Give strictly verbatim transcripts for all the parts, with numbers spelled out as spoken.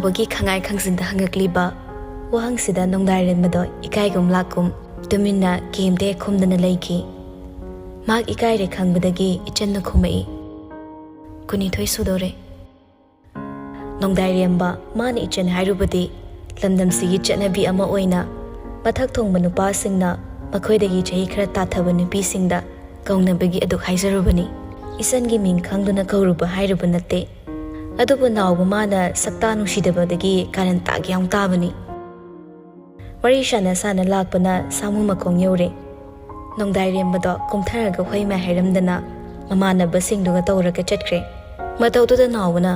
ꯕꯒꯤ ꯈꯪꯉꯥꯏ ꯈꯪꯖꯤꯟꯗ ꯍꯪꯉꯛꯂꯤꯕ ꯋꯥꯍꯪꯁꯤꯗ ꯅꯣꯡꯗꯥꯏꯔꯦꯝꯕꯗꯣ ꯏꯀꯥꯏꯒꯨꯝ ꯂꯥꯛꯀꯨꯝ ꯇꯨꯃꯤꯟꯅ ꯀꯩꯝꯇ ꯍꯦꯛ ꯈꯨꯝꯗꯅ ꯂꯩꯈꯤ꯫ ꯃꯍꯥꯛ ꯏꯀꯥꯏꯔꯦ ꯈꯪꯕꯗꯒꯤ ꯏꯆꯟꯅ ꯈꯨꯝꯃꯛꯏ, "ꯀꯨꯟꯅꯤꯊꯣꯏ ꯁꯨꯗꯧꯔꯦ꯫" ꯅꯣꯡꯗꯥꯏꯔꯦꯝꯕ ꯃꯥꯅ ꯏꯆꯟ ꯍꯥꯏꯔꯨꯕꯗꯤ ꯂꯝꯗꯝꯁꯤꯒꯤ ꯆꯠꯅꯕꯤ ꯑꯃ ꯑꯣꯏꯅ ꯃꯊꯛ ꯊꯣꯡꯕ ꯅꯨꯄꯥꯁꯤꯡꯅ ꯃꯈꯣꯏꯗꯒꯤ ꯆꯍꯤ ꯈꯔ ꯇꯥꯊꯕ ꯅꯨꯄꯤꯁꯤꯡꯗ ꯀꯧꯅꯕꯒꯤ ꯑꯗꯨꯛ ꯍꯥꯏꯖꯔꯨꯕꯅꯤ꯫ ꯏꯆꯟꯒꯤ ꯃꯤꯡ ꯈꯪꯗꯨꯅ ꯀꯧꯔꯨꯕ ꯍꯥꯏꯔꯨꯕ ꯅꯠꯇꯦ꯫ ꯑꯗꯨꯕꯨ ꯅꯥꯎꯕ ꯃꯥꯅ ꯁꯛꯇꯥ ꯅꯨꯡꯁꯤꯗꯕꯗꯒꯤ ꯀꯥꯔꯟ ꯇꯥꯒꯦ ꯌꯥꯎ ꯇꯥꯕꯅꯤ꯫ ꯋꯥꯔꯤ ꯁꯥꯟꯅ ꯁꯥꯟꯅ ꯂꯥꯛꯄꯅ ꯁꯥꯃꯨ ꯃꯈꯣꯡ ꯌꯧꯔꯦ꯫ ꯅꯣꯡꯗꯥꯏꯔꯦꯝꯕꯗꯣ ꯀꯨꯝꯊꯔꯒ ꯍꯣꯏ ꯃꯥꯏ ꯍꯥꯏꯔꯝꯗꯅ ꯃꯃꯥꯟꯅꯕꯁꯤꯡꯗꯨꯒ ꯇꯧꯔꯒ ꯆꯠꯈ꯭ꯔꯦ꯫ ꯃꯇꯧꯗꯨꯗ ꯅꯥꯎꯕꯅ,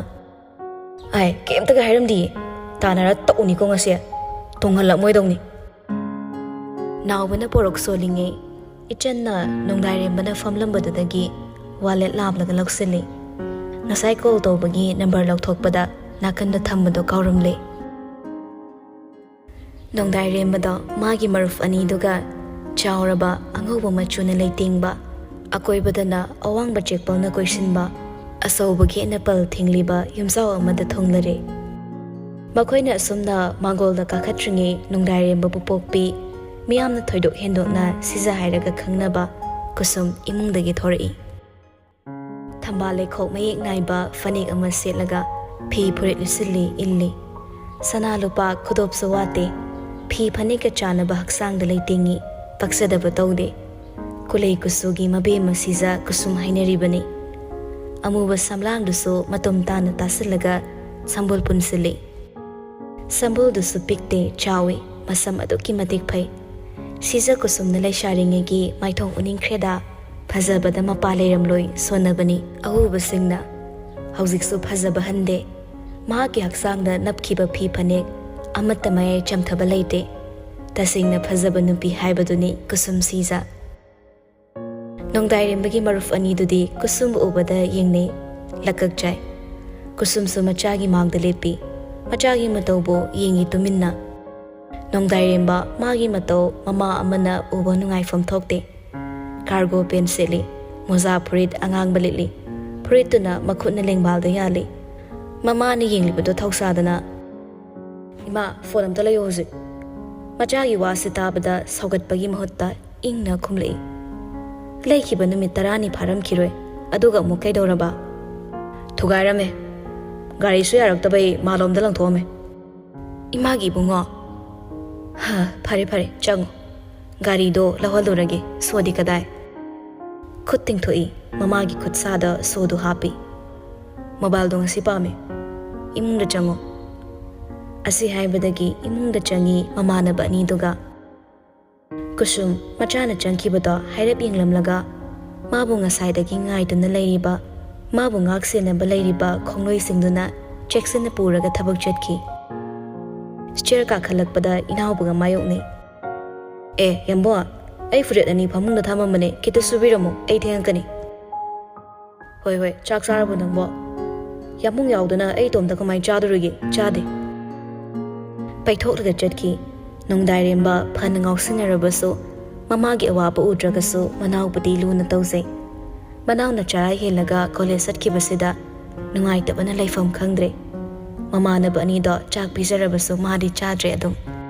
"ꯑꯥꯏ, ꯀꯩꯝꯇꯒ ꯍꯥꯏꯔꯝꯗꯤꯌꯦ꯫ ꯇꯥꯟꯅꯔ ꯇꯧꯅꯤꯀꯣ ꯉꯁꯤ꯫ ꯇꯣꯡꯍꯜꯂꯝꯃꯣꯏꯗꯧꯅꯤ꯫" ꯅꯥꯎꯕꯅ ꯄꯣꯔꯣꯛ ꯁꯣꯜꯂꯤꯉꯩ ꯏꯆꯟꯅ ꯅꯣꯡꯗꯥꯏꯔꯦꯝꯕꯅ ꯐꯝꯂꯝꯕꯗꯨꯗꯒꯤ ꯋꯥꯂꯦꯠ ꯂꯥꯝꯂꯒ ꯂꯧꯁꯤꯜꯂꯤ꯫ ꯉꯁꯥꯏ ꯀꯣꯜ ꯇꯧꯕꯒꯤ ꯅꯝꯕꯔ ꯂꯧꯊꯣꯛꯄꯗ ꯅꯥꯀꯟꯗ ꯊꯝꯕꯗꯣ ꯀꯥꯎꯔꯝꯂꯦ꯫ ꯅꯣꯡꯗꯥꯏꯔꯦꯝꯕꯗꯣ ꯃꯥꯒꯤ ꯃꯔꯨꯞ ꯑꯅꯤꯗꯨꯒ ꯆꯥꯎꯔꯕ ꯑꯉꯧꯕ ꯃꯆꯨꯅ ꯂꯩꯇꯦꯡꯕ, ꯑꯀꯣꯏꯕꯗꯅ ꯑꯋꯥꯡꯕ ꯆꯦꯛꯄꯜꯅ ꯀꯣꯏꯁꯤꯟꯕ, ꯑꯆꯧꯕꯒꯤ ꯑꯅꯄꯜ ꯊꯤꯡꯂꯤꯕ ꯌꯨꯝꯖꯥꯎ ꯑꯃꯗ ꯊꯨꯡꯂꯔꯦ꯫ ꯃꯈꯣꯏꯅ ꯑꯁꯨꯝꯅ ꯃꯥꯡꯒꯣꯜꯗ ꯀꯥꯈꯠꯇ꯭ꯔꯤꯉꯩ ꯅꯣꯡꯗꯥꯏꯔꯦꯝꯕꯕꯨ ꯄꯣꯛꯄꯤ ꯃꯤꯌꯥꯝꯅ ꯊꯣꯏꯗꯣꯛ ꯍꯦꯟꯗꯣꯛꯅ ꯁꯤꯖ ꯍꯥꯏꯔꯒ ꯈꯪꯅꯕ ꯀꯨꯁꯨꯝ ꯏꯃꯨꯡꯗꯒꯤ ꯊꯣꯔꯛꯏ꯫ ꯊꯝꯕꯥꯜ ꯂꯩꯈꯣꯛ ꯃꯌꯦꯛ ꯅꯥꯏꯕ ꯐꯅꯦꯛ ꯑꯃ ꯁꯦꯠꯂꯒ ꯐꯤ ꯐꯨꯔꯤꯠ ꯂꯤꯠꯁꯤꯜꯂꯤ ꯏꯜꯂꯤ꯫ ꯁꯅꯥ ꯂꯨꯄꯥ ꯈꯨꯗꯣꯞꯁꯨ ꯋꯥꯠꯇꯦ꯫ ꯐꯤ ꯐꯅꯦꯛꯀ ꯆꯥꯟꯅꯕ ꯍꯛꯆꯥꯡꯗ ꯂꯩꯇꯦꯡꯉꯤ꯫ ꯄꯛꯆꯗꯕ ꯇꯧꯗꯦ꯫ ꯀꯨꯂꯩ ꯀꯨꯁꯨꯒꯤ ꯃꯕꯦꯝꯃ ꯁꯤꯖ ꯀꯨꯁꯨꯝ ꯍꯥꯏꯅꯔꯤꯕꯅꯤ꯫ ꯑꯃꯨꯕ ꯁꯝꯂꯥꯡꯗꯨꯁꯨ ꯃꯇꯨꯝ ꯇꯥꯅ ꯇꯥꯁꯤꯜꯂꯒ ꯁꯝꯕꯨꯜ ꯄꯨꯟꯁꯤꯜꯂꯤ꯫ ꯁꯝꯕꯨꯜꯗꯨꯁꯨ ꯄꯤꯛꯇꯦ, ꯆꯥꯎꯏ, ꯃꯁꯝ ꯑꯗꯨꯛꯀꯤ ꯃꯇꯤꯛ ꯐꯩ꯫ ꯁꯤꯖ ꯀꯨꯁꯨꯝꯅ ꯂꯩꯁꯥꯔꯤꯉꯩꯒꯤ ꯃꯥꯏꯊꯣꯡ ꯎꯅꯤꯡꯈ꯭ꯔꯦꯗ, ꯐꯖꯕꯗ ꯃꯄꯥ ꯂꯩꯔꯝꯂꯣꯏ ꯁꯣꯟꯅꯕꯅꯤ ꯑꯎꯕꯁꯤꯡꯅ꯫ ꯍꯧꯖꯤꯛꯁꯨ ꯐꯖꯕ ꯍꯟꯗꯦ꯫ ꯃꯍꯥꯛꯀꯤ ꯍꯛꯆꯥꯡꯗ ꯅꯞꯈꯤꯕ ꯐꯤ ꯐꯅꯦꯛ ꯑꯃꯠꯇ ꯃꯌꯥꯏ ꯆꯝꯊꯕ ꯂꯩꯇꯦ꯫ ꯇꯁꯦꯡꯅ ꯐꯖꯕ ꯅꯨꯄꯤ ꯍꯥꯏꯕꯗꯨꯅꯤ ꯀꯨꯁꯨꯝ ꯁꯤꯖ꯫ ꯅꯣꯡꯗꯥꯏꯔꯦꯝꯕꯒꯤ ꯃꯔꯨꯞ ꯑꯅꯤꯗꯨꯗꯤ ꯀꯨꯁꯨꯝꯕꯨ ꯎꯕꯗ ꯌꯦꯡꯅꯩ, ꯂꯀꯛ ꯆꯥꯏ꯫ ꯀꯨꯁꯨꯝꯁꯨ ꯃꯆꯥꯒꯤ ꯃꯥꯡꯗ ꯂꯦꯞꯄꯤ꯫ ꯃꯆꯥꯒꯤ ꯃꯇꯧꯕꯨ ꯌꯦꯡꯉꯤ ꯇꯨꯃꯤꯟꯅ꯫ ꯅꯣꯡꯗꯥꯏꯔꯦꯝꯕ ꯃꯥꯒꯤ ꯃꯇꯧ ꯃꯃꯥ ꯑꯃꯅ ꯎꯕ ꯅꯨꯡꯉꯥꯏꯐꯝ ꯊꯣꯛꯇꯦ꯫ ꯀꯥꯔꯒꯣ ꯄꯦꯟ ꯁꯦꯠꯂꯤ, ꯃꯣꯖꯥ ꯐꯨꯔꯤꯠ ꯑꯉꯥꯡꯕ ꯂꯤꯠꯂꯤ꯫ ꯐꯨꯔꯤꯠꯇꯨꯅ ꯃꯈꯨꯠꯅ ꯂꯦꯡꯕꯥꯜꯗ ꯌꯥꯜꯂꯤ꯫ ꯃꯃꯥꯅ ꯌꯦꯡꯂꯤꯕꯗꯨ ꯊꯧꯁꯥꯗꯅ ꯃꯥ, ꯐꯣꯟ ꯑꯝꯇ ꯂꯩꯌꯣ ꯍꯧꯖꯤꯛ꯫ ꯃꯆꯥꯒꯤ ꯋꯥꯁꯤ ꯇꯥꯕꯗ ꯁꯥꯎꯒꯠꯄꯒꯤ ꯃꯍꯨꯠꯇ ꯏꯪꯅ ꯈꯨꯝꯂꯛꯏ꯫ ꯂꯩꯈꯤꯕ ꯅꯨꯃꯤꯠ ꯇꯔꯥꯅꯤ ꯐꯥꯔꯝꯈꯤꯔꯣꯏ, ꯑꯗꯨꯒ ꯑꯃꯨꯛ ꯀꯩꯗꯧꯔꯕ? ꯊꯨꯒꯥꯏꯔꯝꯃꯦ꯫ ꯒꯥꯔꯤꯁꯨ ꯌꯥꯔꯛꯇꯕꯩ ꯃꯥꯂꯣꯝꯗ ꯂꯪꯊꯣꯛꯑꯝꯃꯦ꯫ ꯏꯃꯥꯒꯤ ꯏꯕꯨꯡꯉꯣ꯫ ꯍꯥ, ꯐꯔꯦ ꯐꯔꯦ, ꯆꯪꯉꯣ꯫ ꯒꯥꯔꯤꯗꯣ ꯂꯧꯍꯜꯂꯨꯔꯒꯦ, ꯁꯣꯗꯤ ꯀꯗꯥꯏ? ꯈꯨꯠ ꯇꯤꯡꯊꯣꯛꯏ, ꯃꯃꯥꯒꯤ ꯈꯨꯠꯁꯥꯗ ꯁꯣꯗꯨ ꯍꯥꯞꯄꯤ꯫ ꯃꯣꯕꯥꯏꯜꯗꯣ ꯉꯁꯤ ꯄꯥꯝꯃꯤ꯫ ꯏꯃꯨꯡꯗ ꯆꯪꯉꯣ꯫ ꯑꯁꯤ ꯍꯥꯏꯕꯗꯒꯤ ꯏꯃꯨꯡꯗ ꯆꯪꯉꯤ ꯃꯃꯥꯟꯅꯕ ꯑꯅꯤꯗꯨꯒ꯫ ꯀꯨꯁꯨꯝ ꯃꯆꯥꯅ ꯆꯪꯈꯤꯕꯗꯣ ꯍꯥꯏꯔꯞ ꯌꯦꯡꯂꯝꯂꯒ ꯃꯥꯕꯨ ꯉꯁꯥꯏꯗꯒꯤ ꯉꯥꯏꯗꯨꯅ ꯂꯩꯔꯤꯕ, ꯃꯥꯕꯨ ꯉꯥꯛ ꯁꯦꯟꯅꯕ ꯂꯩꯔꯤꯕ ꯈꯣꯡꯂꯣꯏꯁꯤꯡꯗꯨꯅ ꯆꯦꯛꯁꯤꯟꯅ ꯄꯨꯔꯒ ꯊꯕꯛ ꯆꯠꯈꯤ꯫ ꯁ꯭ꯇꯤꯌꯔ ꯀꯥꯈꯠꯂꯛꯄꯗ ꯏꯅꯥꯎꯕꯒ ꯃꯥꯌꯣꯛꯅꯩ꯫ "ꯑꯦ, ꯌꯥꯝꯕꯣ, ꯑꯩ ꯐꯨꯔꯤꯠ ꯑꯅꯤ ꯐꯃꯨꯡꯗ ꯊꯝꯃꯝꯕꯅꯦ, ꯈꯤꯇ ꯁꯨꯕꯤꯔꯝꯃꯣ, ꯑꯩ ꯊꯦꯡꯉꯛꯀꯅꯤ꯫" "ꯍꯣꯏ, ꯍꯣꯏ, ꯆꯥꯛ ꯆꯥꯔꯕꯣ ꯅꯪꯕꯣ?" "ꯌꯥꯝꯕꯨꯡ ꯌꯥꯎꯗꯅ ꯑꯩ ꯏꯇꯣꯝꯇ ꯀꯃꯥꯏꯅ ꯆꯥꯗꯣꯔꯤꯒꯦ? ꯆꯥꯗꯦ꯫" ꯄꯩꯊꯣꯛꯂꯒ ꯆꯠꯈꯤ꯫ ꯅꯣꯡꯗꯥꯏꯔꯦꯝꯕ ꯐꯅ ꯉꯥꯎꯁꯤꯟꯅꯔꯕꯁꯨ, ꯃꯃꯥꯒꯤ ꯑꯋꯥꯕ ꯎꯗ꯭ꯔꯒꯁꯨ ꯃꯅꯥꯎꯕꯨꯗꯤ ꯂꯨꯅ ꯇꯧꯖꯩ꯫ ꯃꯅꯥꯎꯅ ꯆꯔꯥ ꯍꯦꯜꯂꯒ ꯀꯣꯂꯦꯖ ꯆꯠꯈꯤꯕꯁꯤꯗ ꯅꯨꯡꯉꯥꯏꯇꯕꯅ ꯂꯩꯐꯝ ꯈꯪꯗ꯭ꯔꯦ꯫ ꯃꯃꯥꯟꯅꯕ ꯑꯅꯤꯗꯣ ꯆꯥꯛ ꯄꯤꯖꯔꯕꯁꯨ ꯃꯥꯗꯤ ꯆꯥꯗ꯭ꯔꯦ ꯑꯗꯨꯝ꯫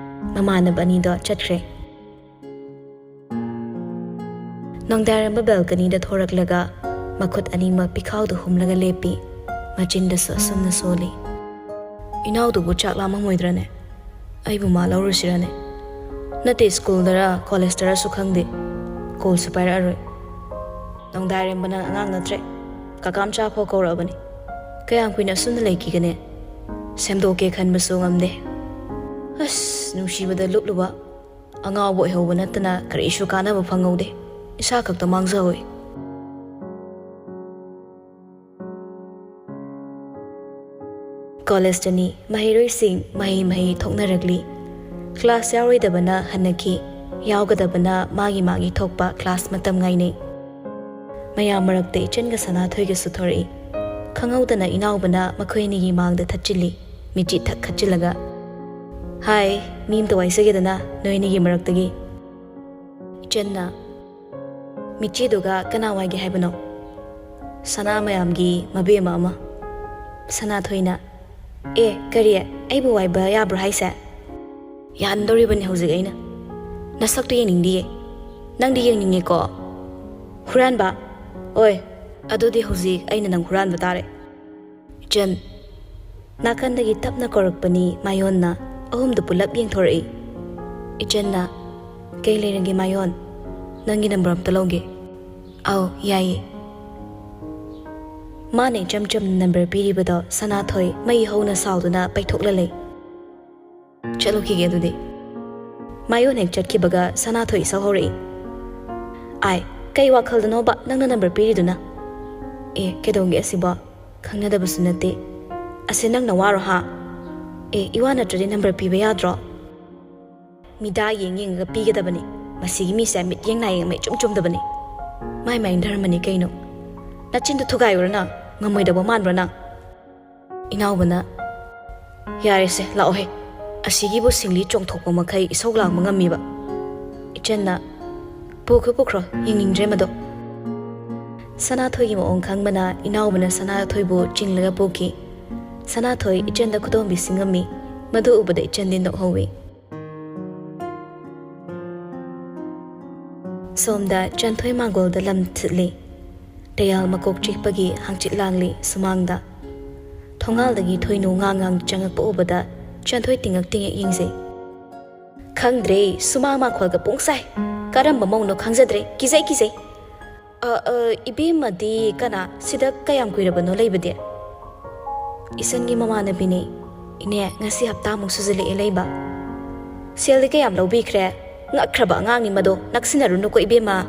ꯃꯃꯥꯟꯅꯕ ꯑꯅꯤꯗꯣ ꯆꯠꯈ꯭ꯔꯦ꯫ ꯅꯣꯡꯗꯥꯏꯔꯝꯕ ꯕꯦꯜꯀꯅꯤꯗ ꯊꯣꯔꯛꯂꯒ ꯃꯈꯨꯠ ꯑꯅꯤꯃꯛ ꯄꯤꯈꯥꯎꯗ ꯍꯨꯝꯂꯒ ꯂꯦꯞꯄꯤ꯫ ꯃꯆꯤꯟꯗꯁꯨ ꯑꯁꯨꯝꯅ ꯁꯣꯜꯂꯤ꯫ "ꯏꯅꯥꯎꯗꯨꯕꯨ ꯆꯥꯛ ꯂꯥꯝꯃꯝꯃꯣꯏꯗ꯭ꯔꯅꯦ? ꯑꯩꯕꯨ ꯃꯥ ꯂꯧꯔꯨꯁꯤꯔꯅꯦ? ꯅꯠꯇꯦ, ꯁ꯭ꯀꯨꯜꯗꯔ ꯀꯣꯂꯦꯖꯇꯔꯁꯨ ꯈꯪꯗꯦ꯫ ꯀꯣꯜꯁꯨ ꯄꯥꯏꯔꯛꯑꯔꯣꯏ꯫" "ꯅꯣꯡꯗꯥꯏꯔꯦꯝꯕ, ꯅꯪ ꯑꯉꯥꯡ ꯅꯠꯇ꯭ꯔꯦ꯫ ꯀꯀꯥꯝ ꯆꯥ ꯐꯥꯎ ꯀꯧꯔꯛꯑꯕꯅꯤ꯫ ꯀꯌꯥꯝ ꯀꯨꯏꯅ ꯑꯁꯨꯝꯅ ꯂꯩꯈꯤꯒꯅꯤ? ꯁꯦꯝꯗꯣꯛꯀꯦ ꯈꯟꯕꯁꯨ ꯉꯝꯗꯦ꯫ ꯑꯁ, ꯅꯨꯡꯁꯤꯕꯗ ꯂꯨꯞꯂꯨꯕ꯫ ꯑꯉꯥꯎꯕ ꯑꯣꯏꯍꯧꯕ ꯅꯠꯇꯅ ꯀꯔꯤꯁꯨ ꯀꯥꯟꯅꯕ ꯐꯪꯍꯧꯗꯦ꯫ ꯏꯁꯥ ꯈꯛꯇ ꯃꯥꯡꯖꯍꯧꯏ꯫" ꯀꯣꯂꯦꯖꯇꯅꯤ ꯃꯍꯩꯔꯣꯏꯁꯤꯡ ꯃꯍꯩ ꯃꯍꯩ ꯊꯣꯛꯅꯔꯛꯂꯤ꯫ ꯀ꯭ꯂꯥꯁ ꯌꯥꯎꯔꯣꯏꯗꯕꯅ ꯍꯟꯅꯈꯤ, ꯌꯥꯎꯒꯗꯕꯅ ꯃꯥꯒꯤ ꯃꯥꯒꯤ ꯊꯣꯛꯄ ꯀ꯭ꯂꯥꯁ ꯃꯇꯝ ꯉꯥꯏꯅꯩ꯫ ꯃꯌꯥꯝ ꯃꯔꯛꯇ ꯏꯆꯟꯒ ꯁꯅꯥꯊꯣꯏꯒꯁꯨ ꯊꯣꯔꯛꯏ꯫ ꯈꯪꯍꯧꯗꯅ ꯏꯅꯥꯎꯕꯅ ꯃꯈꯣꯏ ꯑꯅꯤꯒꯤ ꯃꯥꯡꯗ ꯊꯠꯆꯤꯜꯂꯤ, ꯃꯤꯠꯆꯤ ꯊꯛ ꯈꯠꯆꯤꯜꯂꯒ꯫ "ꯍꯥꯏ, ꯃꯤ ꯑꯝꯇ ꯋꯥꯏꯖꯒꯦꯗꯅ ꯅꯣꯏ ꯑꯅꯤꯒꯤ ꯃꯔꯛꯇꯒꯤ꯫" ꯏꯆꯟꯅ, "ꯃꯤꯠꯆꯤꯗꯨꯒ ꯀꯅꯥ ꯋꯥꯏꯒꯦ ꯍꯥꯏꯕꯅꯣ?" "ꯁꯅꯥ ꯃꯌꯥꯝꯒꯤ ꯃꯕꯦꯝꯃ ꯑꯃ꯫" ꯁꯅꯥꯊꯣꯏꯅ, ꯑꯦ, ꯀꯔꯤ? ꯑꯩꯕꯨ ꯋꯥꯏꯕ ꯌꯥꯕ꯭ꯔꯣ ꯍꯥꯏꯁꯦ? ꯌꯥꯟꯗꯧꯔꯤꯕꯅꯤ ꯍꯧꯖꯤꯛ ꯑꯩꯅ꯫ ꯅꯁꯛꯇꯨ ꯌꯦꯡꯅꯤꯡꯗꯤꯌꯦ꯫ ꯅꯪꯗꯤ ꯌꯦꯡꯅꯤꯡꯉꯦꯀꯣ? ꯍꯨꯔꯥꯟꯕ? ꯑꯣꯏ, ꯑꯗꯨꯗꯤ ꯍꯧꯖꯤꯛ ꯑꯩꯅ ꯅꯪ ꯍꯨꯔꯥꯟꯕ ꯇꯥꯔꯦ꯫ ꯏꯆꯟ꯫ ꯅꯥꯀꯟꯗꯒꯤ ꯇꯞꯅ ꯀꯧꯔꯛꯄꯅꯤ ꯃꯥꯌꯣꯟꯅ꯫ ꯑꯍꯨꯝꯗꯨ ꯄꯨꯂꯞ ꯌꯦꯡꯊꯣꯔꯛꯏ꯫ ꯏꯆꯟꯅ, "ꯀꯩ ꯂꯩꯔꯒꯦ ꯃꯥꯌꯣꯟ? ꯅꯪꯒꯤ ꯅꯝꯕꯔ ꯑꯝꯇ ꯂꯧꯒꯦ꯫" "ꯑꯧ, ꯌꯥꯏꯌꯦ꯫" ꯃꯥꯅ ꯏꯆꯝ ꯆꯝꯅ ꯅꯝꯕꯔ ꯄꯤꯔꯤꯕꯗꯣ ꯁꯅꯥꯊꯣꯏ ꯃꯩ ꯍꯧꯅ ꯁꯥꯎꯗꯨꯅ ꯄꯩꯊꯣꯛꯂ ꯂꯩ꯫ "ꯆꯠꯂꯨꯈꯤꯒꯦ ꯑꯗꯨꯗꯤ꯫" ꯃꯥꯌꯣꯟ ꯍꯦꯛ ꯆꯠꯈꯤꯕꯒ ꯁꯅꯥꯊꯣꯏ ꯏꯁꯧ ꯍꯧꯔꯛꯏ꯫ "ꯑꯥꯏ, ꯀꯩ ꯋꯥꯈꯜꯗꯅꯣꯕ ꯅꯪꯅ ꯅꯝꯕꯔ ꯄꯤꯔꯤꯗꯨꯅ?" "ꯑꯦ, ꯀꯩꯗꯧꯒꯦ ꯑꯁꯤꯕꯣ? ꯈꯪꯅꯗꯕꯁꯨ ꯅꯠꯇꯦ꯫ ꯑꯁꯤ ꯅꯪꯅ ꯋꯥꯔꯣ ꯍꯥ? ꯑꯦ, ꯏꯋꯥ ꯅꯠꯇ꯭ꯔꯗꯤ ꯅꯝꯕꯔ ꯄꯤꯕ ꯌꯥꯗ꯭ꯔꯣ?" ꯃꯤꯗꯥ ꯌꯦꯡ ꯌꯦꯡꯉꯒ ꯄꯤꯒꯗꯕꯅꯤ꯫ ꯃꯁꯤꯒꯤ ꯃꯤꯁꯦ ꯃꯤꯠꯌꯦꯡ ꯅꯥꯌꯦꯡ ꯑꯃ ꯏꯆꯨꯝ ꯆꯨꯝꯗꯕꯅꯤ꯫ ꯃꯥꯏ ꯃꯥꯏ ꯙꯔꯃꯅꯤ ꯀꯩꯅꯣ꯫ ꯅꯆꯤꯟꯗꯨ ꯊꯨꯒꯥꯏꯌꯨꯔ ꯅꯪ? ꯉꯝꯃꯣꯏꯗꯧꯕ ꯃꯥꯟꯕ꯭ꯔꯣ ꯅꯪ? ꯏꯅꯥꯎꯕꯅ, "ꯌꯥꯔꯦꯁꯦ, ꯂꯥꯛꯑꯣꯍꯦ꯫ ꯑꯁꯤꯒꯤꯕꯨ ꯁꯤꯡꯂꯤ ꯆꯣꯡꯊꯣꯛꯄ ꯃꯈꯩ ꯏꯁꯧ ꯂꯥꯡꯕ ꯉꯝꯃꯤꯕ?" ꯏꯆꯟꯅ, "ꯄꯨꯈ꯭ꯔꯣ, ꯄꯨꯈ꯭ꯔꯣ, ꯌꯦꯡꯅꯤꯡꯗ꯭ꯔꯦ ꯃꯗꯣ꯫" ꯁꯅꯥꯊꯣꯏꯒꯤ ꯃꯑꯣꯡ ꯈꯪꯕꯅ ꯏꯅꯥꯎꯕꯅ ꯁꯅꯥꯊꯣꯏꯕꯨ ꯆꯤꯡꯂꯒ ꯄꯨꯈꯤ꯫ ꯁꯅꯥꯊꯣꯏ ꯏꯆꯟꯗ ꯈꯨꯗꯣꯝꯕꯤ ꯁꯤꯡꯉꯝꯃꯤ꯫ ꯃꯗꯨ ꯎꯕꯗ ꯏꯆꯟꯗꯤ ꯅꯣꯛꯍꯧꯋꯤ꯫ ꯁꯣꯝꯗ ꯆꯟꯊꯣꯏ ꯃꯥꯡꯒꯣꯜꯗ ꯂꯝ ꯊꯤꯠꯂꯤ꯫ ꯇꯌꯥꯜ ꯃꯀꯣꯛ ꯆꯤꯛꯄꯒꯤ ꯍꯥꯡꯆꯤꯠ ꯂꯥꯡꯂꯤ ꯁꯨꯃꯥꯡꯗ꯫ ꯊꯣꯡꯒꯥꯜꯗꯒꯤ ꯊꯣꯏꯅꯨ ꯉꯥꯡ ꯉꯥꯡ ꯆꯪꯉꯛꯄ ꯎꯕꯗ ꯆꯟꯊꯣꯏ ꯇꯤꯡꯉꯛ ꯇꯤꯡꯉꯛ ꯌꯦꯡꯖꯩ꯫ "ꯈꯪꯗ꯭ꯔꯦ, ꯁꯨꯃꯥꯡ ꯃꯥꯡꯈꯣꯜꯒ ꯄꯨꯡꯁꯥꯏ꯫ ꯀꯔꯝꯕ ꯃꯧꯅꯣ ꯈꯪꯖꯗ꯭ꯔꯦ, ꯀꯤꯖꯩ, ꯀꯤꯖꯩ꯫ ꯑ, ꯑ, ꯏꯕꯦꯝꯃꯗꯤ ꯀꯅꯥ? ꯁꯤꯗ ꯀꯌꯥꯝ ꯀꯨꯏꯔꯕꯅꯣ ꯂꯩꯕꯗꯤ?" "ꯏꯆꯟꯒꯤ ꯃꯃꯥꯟꯅꯕꯤꯅꯦ꯫ ꯏꯅꯦ, ꯉꯁꯤ ꯍꯞꯇꯥꯃꯨꯛ ꯁꯨꯖꯜꯂꯛꯑꯦ ꯂꯩꯕ꯫" "ꯁꯦꯜꯗꯤ ꯀꯌꯥꯝ ꯂꯧꯕꯤꯈ꯭ꯔꯦ?" "ꯉꯛꯈ꯭ꯔꯕ ꯑꯉꯥꯡꯅꯤ ꯃꯗꯣ, ꯅꯛꯁꯤꯟꯅꯔꯨꯅꯨꯀꯣ ꯏꯕꯦꯝꯃ꯫"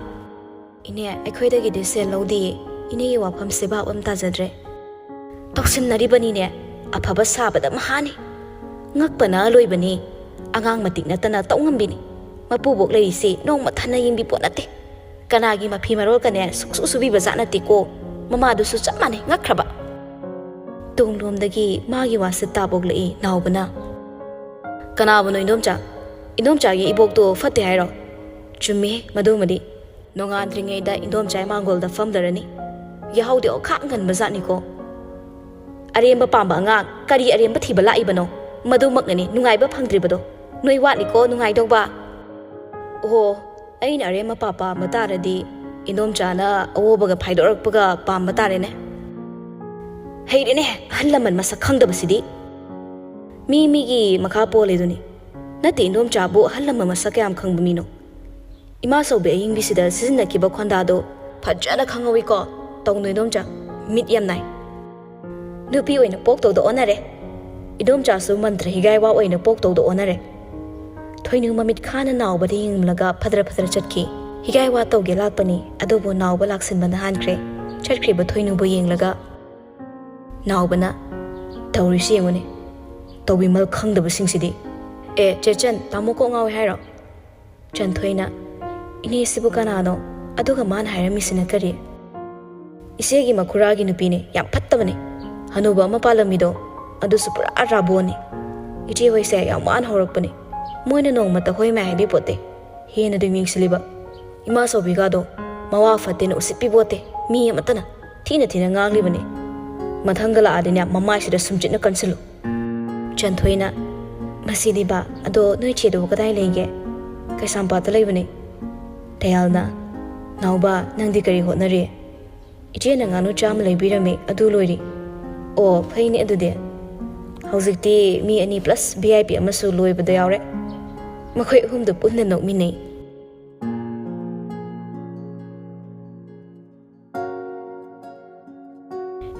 "ꯏꯅꯦ, ꯑꯩꯈꯣꯏꯗꯒꯤꯗꯤ ꯁꯦꯜ ꯂꯧꯗꯤꯌꯦ꯫ ꯏꯅꯦꯒꯤ ꯋꯥꯐꯝꯁꯦ ꯚꯥꯞ ꯑꯃ ꯇꯥꯖꯗ꯭ꯔꯦ꯫" "ꯇꯧꯁꯤꯟꯅꯔꯤꯕꯅꯤꯅꯦ꯫ ꯑꯐꯕ ꯁꯥꯕꯗ ꯃꯍꯥꯅꯤ꯫ ꯉꯛꯄꯅ ꯂꯣꯏꯕꯅꯤ꯫ ꯑꯉꯥꯡ ꯃꯇꯤꯛ ꯅꯠꯇꯅ ꯇꯧ ꯉꯝꯕꯤꯅꯤ꯫ ꯃꯄꯨꯕꯣꯛ ꯂꯩꯔꯤꯁꯤ ꯅꯣꯡꯃ ꯊꯟꯅ ꯌꯦꯡꯕꯤ ꯄꯣꯠ ꯅꯠꯇꯦ꯫ ꯀꯅꯥꯒꯤ ꯃꯐꯤ ꯃꯔꯣꯜꯒꯅꯦ ꯁꯨꯛꯁꯨ ꯁꯨꯕꯤꯕ ꯖꯥꯠ ꯅꯠꯇꯦꯀꯣ꯫ ꯃꯃꯥꯗꯨꯁꯨ ꯆꯞ ꯃꯥꯟꯅꯩ, ꯉꯛꯈ꯭ꯔꯕ꯫" ꯇꯨꯡꯂꯣꯝꯗꯒꯤ ꯃꯥꯒꯤ ꯋꯥꯁꯤꯠ ꯇꯥꯕꯣꯛꯂꯛꯏ ꯅꯥꯎꯕꯅ꯫ "ꯀꯅꯥꯕꯨꯅꯣ ꯏꯟꯗꯣꯝꯆꯥ? ꯏꯟꯗꯣꯝꯆꯥꯒꯤ ꯏꯕꯣꯛꯇꯣ ꯐꯠꯇꯦ ꯍꯥꯏꯔꯣ?" "ꯆꯨꯝꯃꯤꯍꯦ ꯃꯗꯨꯃꯗꯤ꯫ ꯅꯣꯡꯉꯥꯟꯗ꯭ꯔꯤꯉꯩꯗ ꯏꯟꯗꯣꯝꯆꯥ ꯃꯥꯡꯒꯣꯜꯗ ꯐꯝꯂꯔꯅꯤ꯫ ꯌꯥꯍꯧꯗꯤ ꯑꯣꯈꯥꯛ ꯉꯟꯕ ꯖꯥꯠꯅꯤꯀꯣ꯫" ꯑꯔꯦꯝꯕ ꯄꯥꯝꯕ ꯑꯉꯥꯡ ꯀꯔꯤ ꯑꯔꯦꯝꯕ ꯊꯤꯕ ꯂꯥꯛꯏꯕꯅꯣ? ꯃꯗꯨꯃꯛꯅꯅꯤ ꯅꯨꯡꯉꯥꯏꯕ ꯐꯪꯗ꯭ꯔꯤꯕꯗꯣ꯫ ꯅꯣꯏ ꯋꯥꯠꯂꯤꯀꯣ ꯅꯨꯡꯉꯥꯏꯗꯧꯕ꯫ ꯑꯣꯍꯣ, ꯑꯩꯅ ꯑꯔꯦꯝ ꯑꯄꯥ ꯄꯥꯝꯕ ꯇꯥꯔꯗꯤ ꯏꯟꯗꯣꯝꯆꯥꯅ ꯑꯋꯣꯕꯒ ꯐꯥꯏꯗꯣꯔꯛꯄꯒ ꯄꯥꯝꯕ ꯇꯥꯔꯦꯅꯦ꯫ ꯍꯩꯔꯦꯅꯦ, ꯑꯍꯜ ꯂꯃꯟ ꯃꯁꯛ ꯈꯪꯗꯕꯁꯤꯗꯤ꯫ ꯃꯤ ꯃꯤꯒꯤ ꯃꯈꯥ ꯄꯣꯜꯂꯤꯗꯨꯅꯤ꯫ ꯅꯠꯇꯦ ꯏꯟꯗꯣꯝꯆꯥꯕꯨ ꯑꯍꯜ ꯂꯃꯟ ꯃꯁꯛ ꯀꯌꯥꯝ ꯈꯪꯕ ꯃꯤꯅꯣ? ꯏꯃꯥꯆꯧꯕꯤ ꯑꯌꯤꯡꯕꯤꯁꯤꯗ ꯁꯤꯖꯤꯟꯅꯈꯤꯕ ꯈꯣꯟꯗꯥꯗꯣ ꯐꯖꯅ ꯈꯪꯍꯧꯋꯤꯀꯣ꯫ ꯇꯧꯅꯨ ꯏꯟꯗꯣꯝꯆꯥ, ꯃꯤꯠ ꯌꯥꯝ ꯅꯥꯏ꯫ ꯅꯨꯄꯤ ꯑꯣꯏꯅ ꯄꯣꯛꯇꯧꯗ ꯑꯣꯟꯅꯔꯦ꯫ ꯏꯗꯣꯝꯆꯥꯁꯨ ꯃꯟꯇ꯭ꯔ ꯍꯤꯒꯥꯏꯋꯥ ꯑꯣꯏꯅ ꯄꯣꯛꯇꯧꯗ ꯑꯣꯟꯅꯔꯦ꯫ ꯊꯣꯏꯅꯨ ꯃꯃꯤꯠ ꯈꯥꯅ ꯅꯥꯎꯕꯗ ꯌꯦꯡꯂꯝꯂꯒ ꯐꯗ꯭ꯔ ꯐꯗ꯭ꯔ ꯆꯠꯈꯤ꯫ ꯍꯤꯒꯥꯏꯋꯥ ꯇꯧꯒꯦ ꯂꯥꯛꯄꯅꯤ, ꯑꯗꯨꯕꯨ ꯅꯥꯎꯕ ꯂꯥꯛꯁꯤꯟꯕꯅ ꯍꯥꯟꯈ꯭ꯔꯦ꯫ ꯆꯠꯈ꯭ꯔꯤꯕ ꯊꯣꯏꯅꯨꯕꯨ ꯌꯦꯡꯂꯒ ꯅꯥꯎꯕꯅ, "ꯇꯧꯔꯤꯁꯤ ꯌꯦꯡꯉꯨꯅꯦ, ꯇꯧꯕꯤꯃꯜ ꯈꯪꯗꯕꯁꯤꯡꯁꯤꯗꯤ꯫ ꯑꯦ, ꯆꯦꯆꯟ, ꯇꯥꯃꯣ ꯀꯣꯛ ꯉꯥꯎꯋꯦ ꯍꯥꯏꯔꯣ?" ꯆꯟꯊꯣꯏꯅ, "ꯏꯅꯦꯁꯤꯕꯨ ꯀꯅꯥꯅꯣ? ꯑꯗꯨꯒ ꯃꯥꯅ ꯍꯥꯏꯔꯝꯃꯤꯁꯤꯅ ꯀꯔꯤ?" "ꯏꯆꯦꯒꯤ ꯃꯈꯨꯔꯥꯒꯤ ꯅꯨꯄꯤꯅꯦ, ꯌꯥꯝ ꯐꯠꯇꯕꯅꯦ꯫ ꯍꯅꯨꯕ ꯑꯃ ꯄꯥꯜꯂꯝꯃꯤꯗꯣ, ꯑꯗꯨꯁꯨ ꯄꯨꯔꯥ ꯔꯥꯕꯣꯟꯅꯤ꯫ ꯏꯆꯦ ꯍꯣꯏꯁꯦ ꯌꯥꯝ ꯋꯥꯅ ꯍꯧꯔꯛꯄꯅꯦ꯫ ꯃꯣꯏꯅ ꯅꯣꯡꯃꯇ ꯍꯣꯏ ꯃꯥꯏ ꯍꯥꯏꯕꯤꯄꯣꯠꯇꯦ꯫ ꯍꯦꯟꯅ ꯑꯗꯨꯝ ꯌꯦꯡꯁꯤꯜꯂꯤꯕ꯫ ꯏꯃꯥ ꯆꯧꯕꯤꯒꯥꯗꯣ ꯃꯋꯥ ꯐꯠꯇꯦꯅ ꯎꯁꯤꯠꯄꯤꯄꯣꯠꯇꯦ꯫ ꯃꯤ ꯑꯃꯠꯇꯅ ꯊꯤꯅ ꯊꯤꯅ ꯉꯥꯡꯂꯤꯕꯅꯦ꯫ ꯃꯊꯪꯒ ꯂꯥꯛꯑꯗꯤꯅꯦ, ꯃꯃꯥꯏꯁꯤꯗ ꯁꯨꯝꯖꯤꯠꯅ ꯀꯟꯁꯤꯜꯂꯨ꯫" ꯆꯟꯊꯣꯏꯅ, "ꯃꯁꯤꯗꯤ ꯕꯥ, ꯑꯗꯣ ꯅꯣꯏ ꯆꯦꯗꯨꯕꯨ ꯀꯗꯥꯏ ꯂꯩꯒꯦ?" "ꯀꯩꯁꯥꯝꯄꯥꯠꯇ ꯂꯩꯕꯅꯦ꯫" ꯗꯌꯥꯜꯅ, "ꯅꯥꯎꯕ, ꯅꯪꯗꯤ ꯀꯔꯤ ꯍꯣꯠꯅꯔꯤ?" "ꯏꯆꯦꯅ ꯉꯥꯅꯨ ꯆꯥꯝꯃ ꯂꯩꯕꯤꯔꯝꯃꯤ, ꯑꯗꯨ ꯂꯣꯏꯔꯤ꯫" "ꯑꯣ, ꯐꯩꯅꯦ ꯑꯗꯨꯗꯤ꯫ ꯍꯧꯖꯤꯛꯇꯤ ꯃꯤ ꯑꯅꯤ plus V I P ꯑꯃꯁꯨ ꯂꯣꯏꯕꯗ ꯌꯥꯎꯔꯦ꯫" ꯃꯈꯣꯏ ꯑꯍꯨꯝꯗꯨ ꯄꯨꯟꯅ ꯅꯣꯛꯃꯤꯟꯅꯩ꯫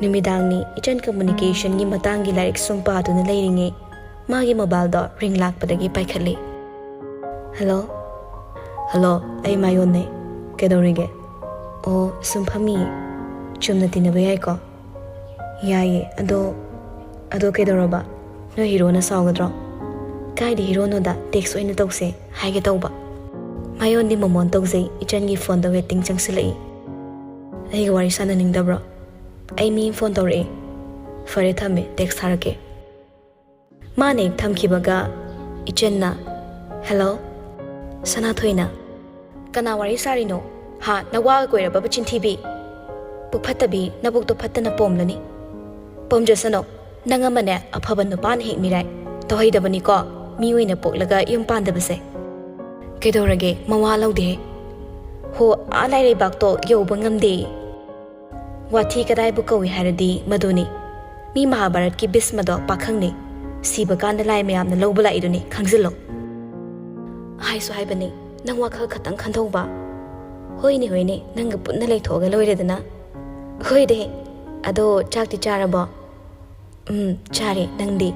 ꯅꯨꯃꯤꯗꯥꯡꯅꯤ꯫ ꯏꯆꯟ communicationꯒꯤ ꯃꯇꯥꯡꯒꯤ ꯂꯥꯏꯔꯤꯛ ꯁꯨꯝ ꯄꯥꯗꯨꯅ ꯂꯩꯔꯤꯉꯩ, ꯃꯥꯒꯤ mobileꯗꯣ ring ꯂꯥꯛꯄꯗꯒꯤ ꯄꯥꯏꯈꯠꯂꯤ꯫ "ꯍꯜꯂꯣ?" "ꯍꯜꯂꯣ, ꯑꯩ ꯃꯥꯌꯣꯟꯅꯦ꯫ ꯀꯩꯗꯧꯔꯤꯒꯦ?" "ꯑꯣ, ꯁꯨꯝ ꯐꯝꯃꯤꯌꯦ꯫ ꯆꯨꯝꯅ ꯇꯤꯟꯅꯕ ꯌꯥꯏꯀꯣ?" "ꯌꯥꯏꯌꯦ, ꯑꯗꯣ, ꯑꯗꯣ ꯀꯩꯗꯧꯔꯕ? ꯅꯣꯏ ꯍꯤꯔꯣꯅ ꯁꯥꯎꯒꯗ꯭ꯔꯣ?" "ꯀꯥꯏꯗ ꯍꯤꯔꯣꯅꯣꯗ, text ꯑꯣꯏꯅ ꯇꯧꯁꯦ ꯍꯥꯏꯒꯦ ꯇꯧꯕ꯫" ꯃꯥꯌꯣꯟꯗꯤ ꯃꯣꯃꯣꯟ ꯇꯧꯖꯩ, ꯏꯆꯟꯒꯤ phoneꯗ waiting ꯆꯪꯁꯤꯜꯂꯛꯏ꯫ "ꯑꯩꯒ ꯋꯥꯔꯤ ꯁꯥꯟꯅꯅꯤꯡꯗꯕ꯭ꯔꯣ? ꯑꯩ ꯃꯤ ꯑꯃ phone ꯇꯧꯔꯛꯑꯦ꯫" "ꯐꯔꯦ, ꯊꯝꯃꯦ, text ꯊꯥꯔꯛꯀꯦ꯫" ꯃꯥꯅ ꯍꯦꯛ ꯊꯝꯈꯤꯕꯒ ꯏꯆꯟꯅ, "ꯍꯦꯜꯂꯣ?" ꯁꯅꯥꯊꯣꯏꯅ, "ꯀꯅꯥ ꯋꯥꯔꯤ ꯁꯥꯔꯤꯅꯣ? ꯍꯥ, ꯅꯋꯥꯒ ꯀꯣꯏꯔꯕꯕ ꯆꯤꯟꯊꯤꯕꯤ? ꯄꯨꯛ ꯐꯠꯇꯕꯤ, ꯅꯕꯨꯛꯇꯣ ꯐꯠꯇꯅ ꯄꯣꯝꯂꯅꯤ꯫" ꯄꯥꯝꯖꯁꯅꯨ, ꯅꯪ ꯑꯃꯅꯦ ꯑꯐꯕ ꯅꯨꯄꯥꯅ ꯍꯦꯛ ꯃꯤꯔꯥꯏ ꯇꯧꯍꯩꯗꯕꯅꯤꯀꯣ, ꯃꯤ ꯑꯣꯏꯅ ꯄꯣꯛꯂꯒ ꯌꯨꯝ ꯄꯥꯟꯗꯕꯁꯦ꯫ ꯀꯩꯗꯧꯔꯒꯦ, ꯃꯋꯥ ꯂꯧꯗꯦꯍꯦ꯫ ꯍꯣ, ꯑꯥ ꯂꯥꯏꯔꯩꯕꯥꯛꯇꯣ ꯌꯧꯕ ꯉꯝꯗꯦ꯫ ꯋꯥꯊꯤ ꯀꯗꯥꯏꯕꯨ ꯀꯧꯏ ꯍꯥꯏꯔꯗꯤ ꯃꯗꯨꯅꯤ꯫ ꯃꯤ ꯃꯍꯥꯚꯥꯔꯠꯀꯤ ꯚꯤꯁꯃꯗꯣ ꯄꯥꯈꯪꯅꯤ꯫ ꯁꯤꯕ ꯀꯥꯟꯗ ꯂꯥꯏ ꯃꯌꯥꯝꯅ ꯂꯧꯕ ꯂꯥꯛꯏꯗꯨꯅꯤ, ꯈꯪꯖꯤꯜꯂꯣ꯫ ꯍꯥꯏꯁꯨ ꯍꯥꯏꯕꯅꯤ, ꯅꯪ ꯋꯥꯈꯜ ꯈꯇꯪ ꯈꯟꯊꯧꯕ꯫ ꯍꯣꯏꯅꯦ, ꯍꯣꯏꯅꯦ, ꯅꯪꯒ ꯄꯨꯟꯅ ꯂꯩꯊꯣꯛꯑꯒ ꯂꯣꯏꯔꯦꯗꯅ꯫ ꯍꯣꯏꯗꯦ, ꯑꯗꯣ ꯆꯥꯛꯇꯤ ꯆꯥꯔꯕꯣ? ꯎꯝ, ꯆꯥꯔꯦ, ꯅꯪꯗꯤ?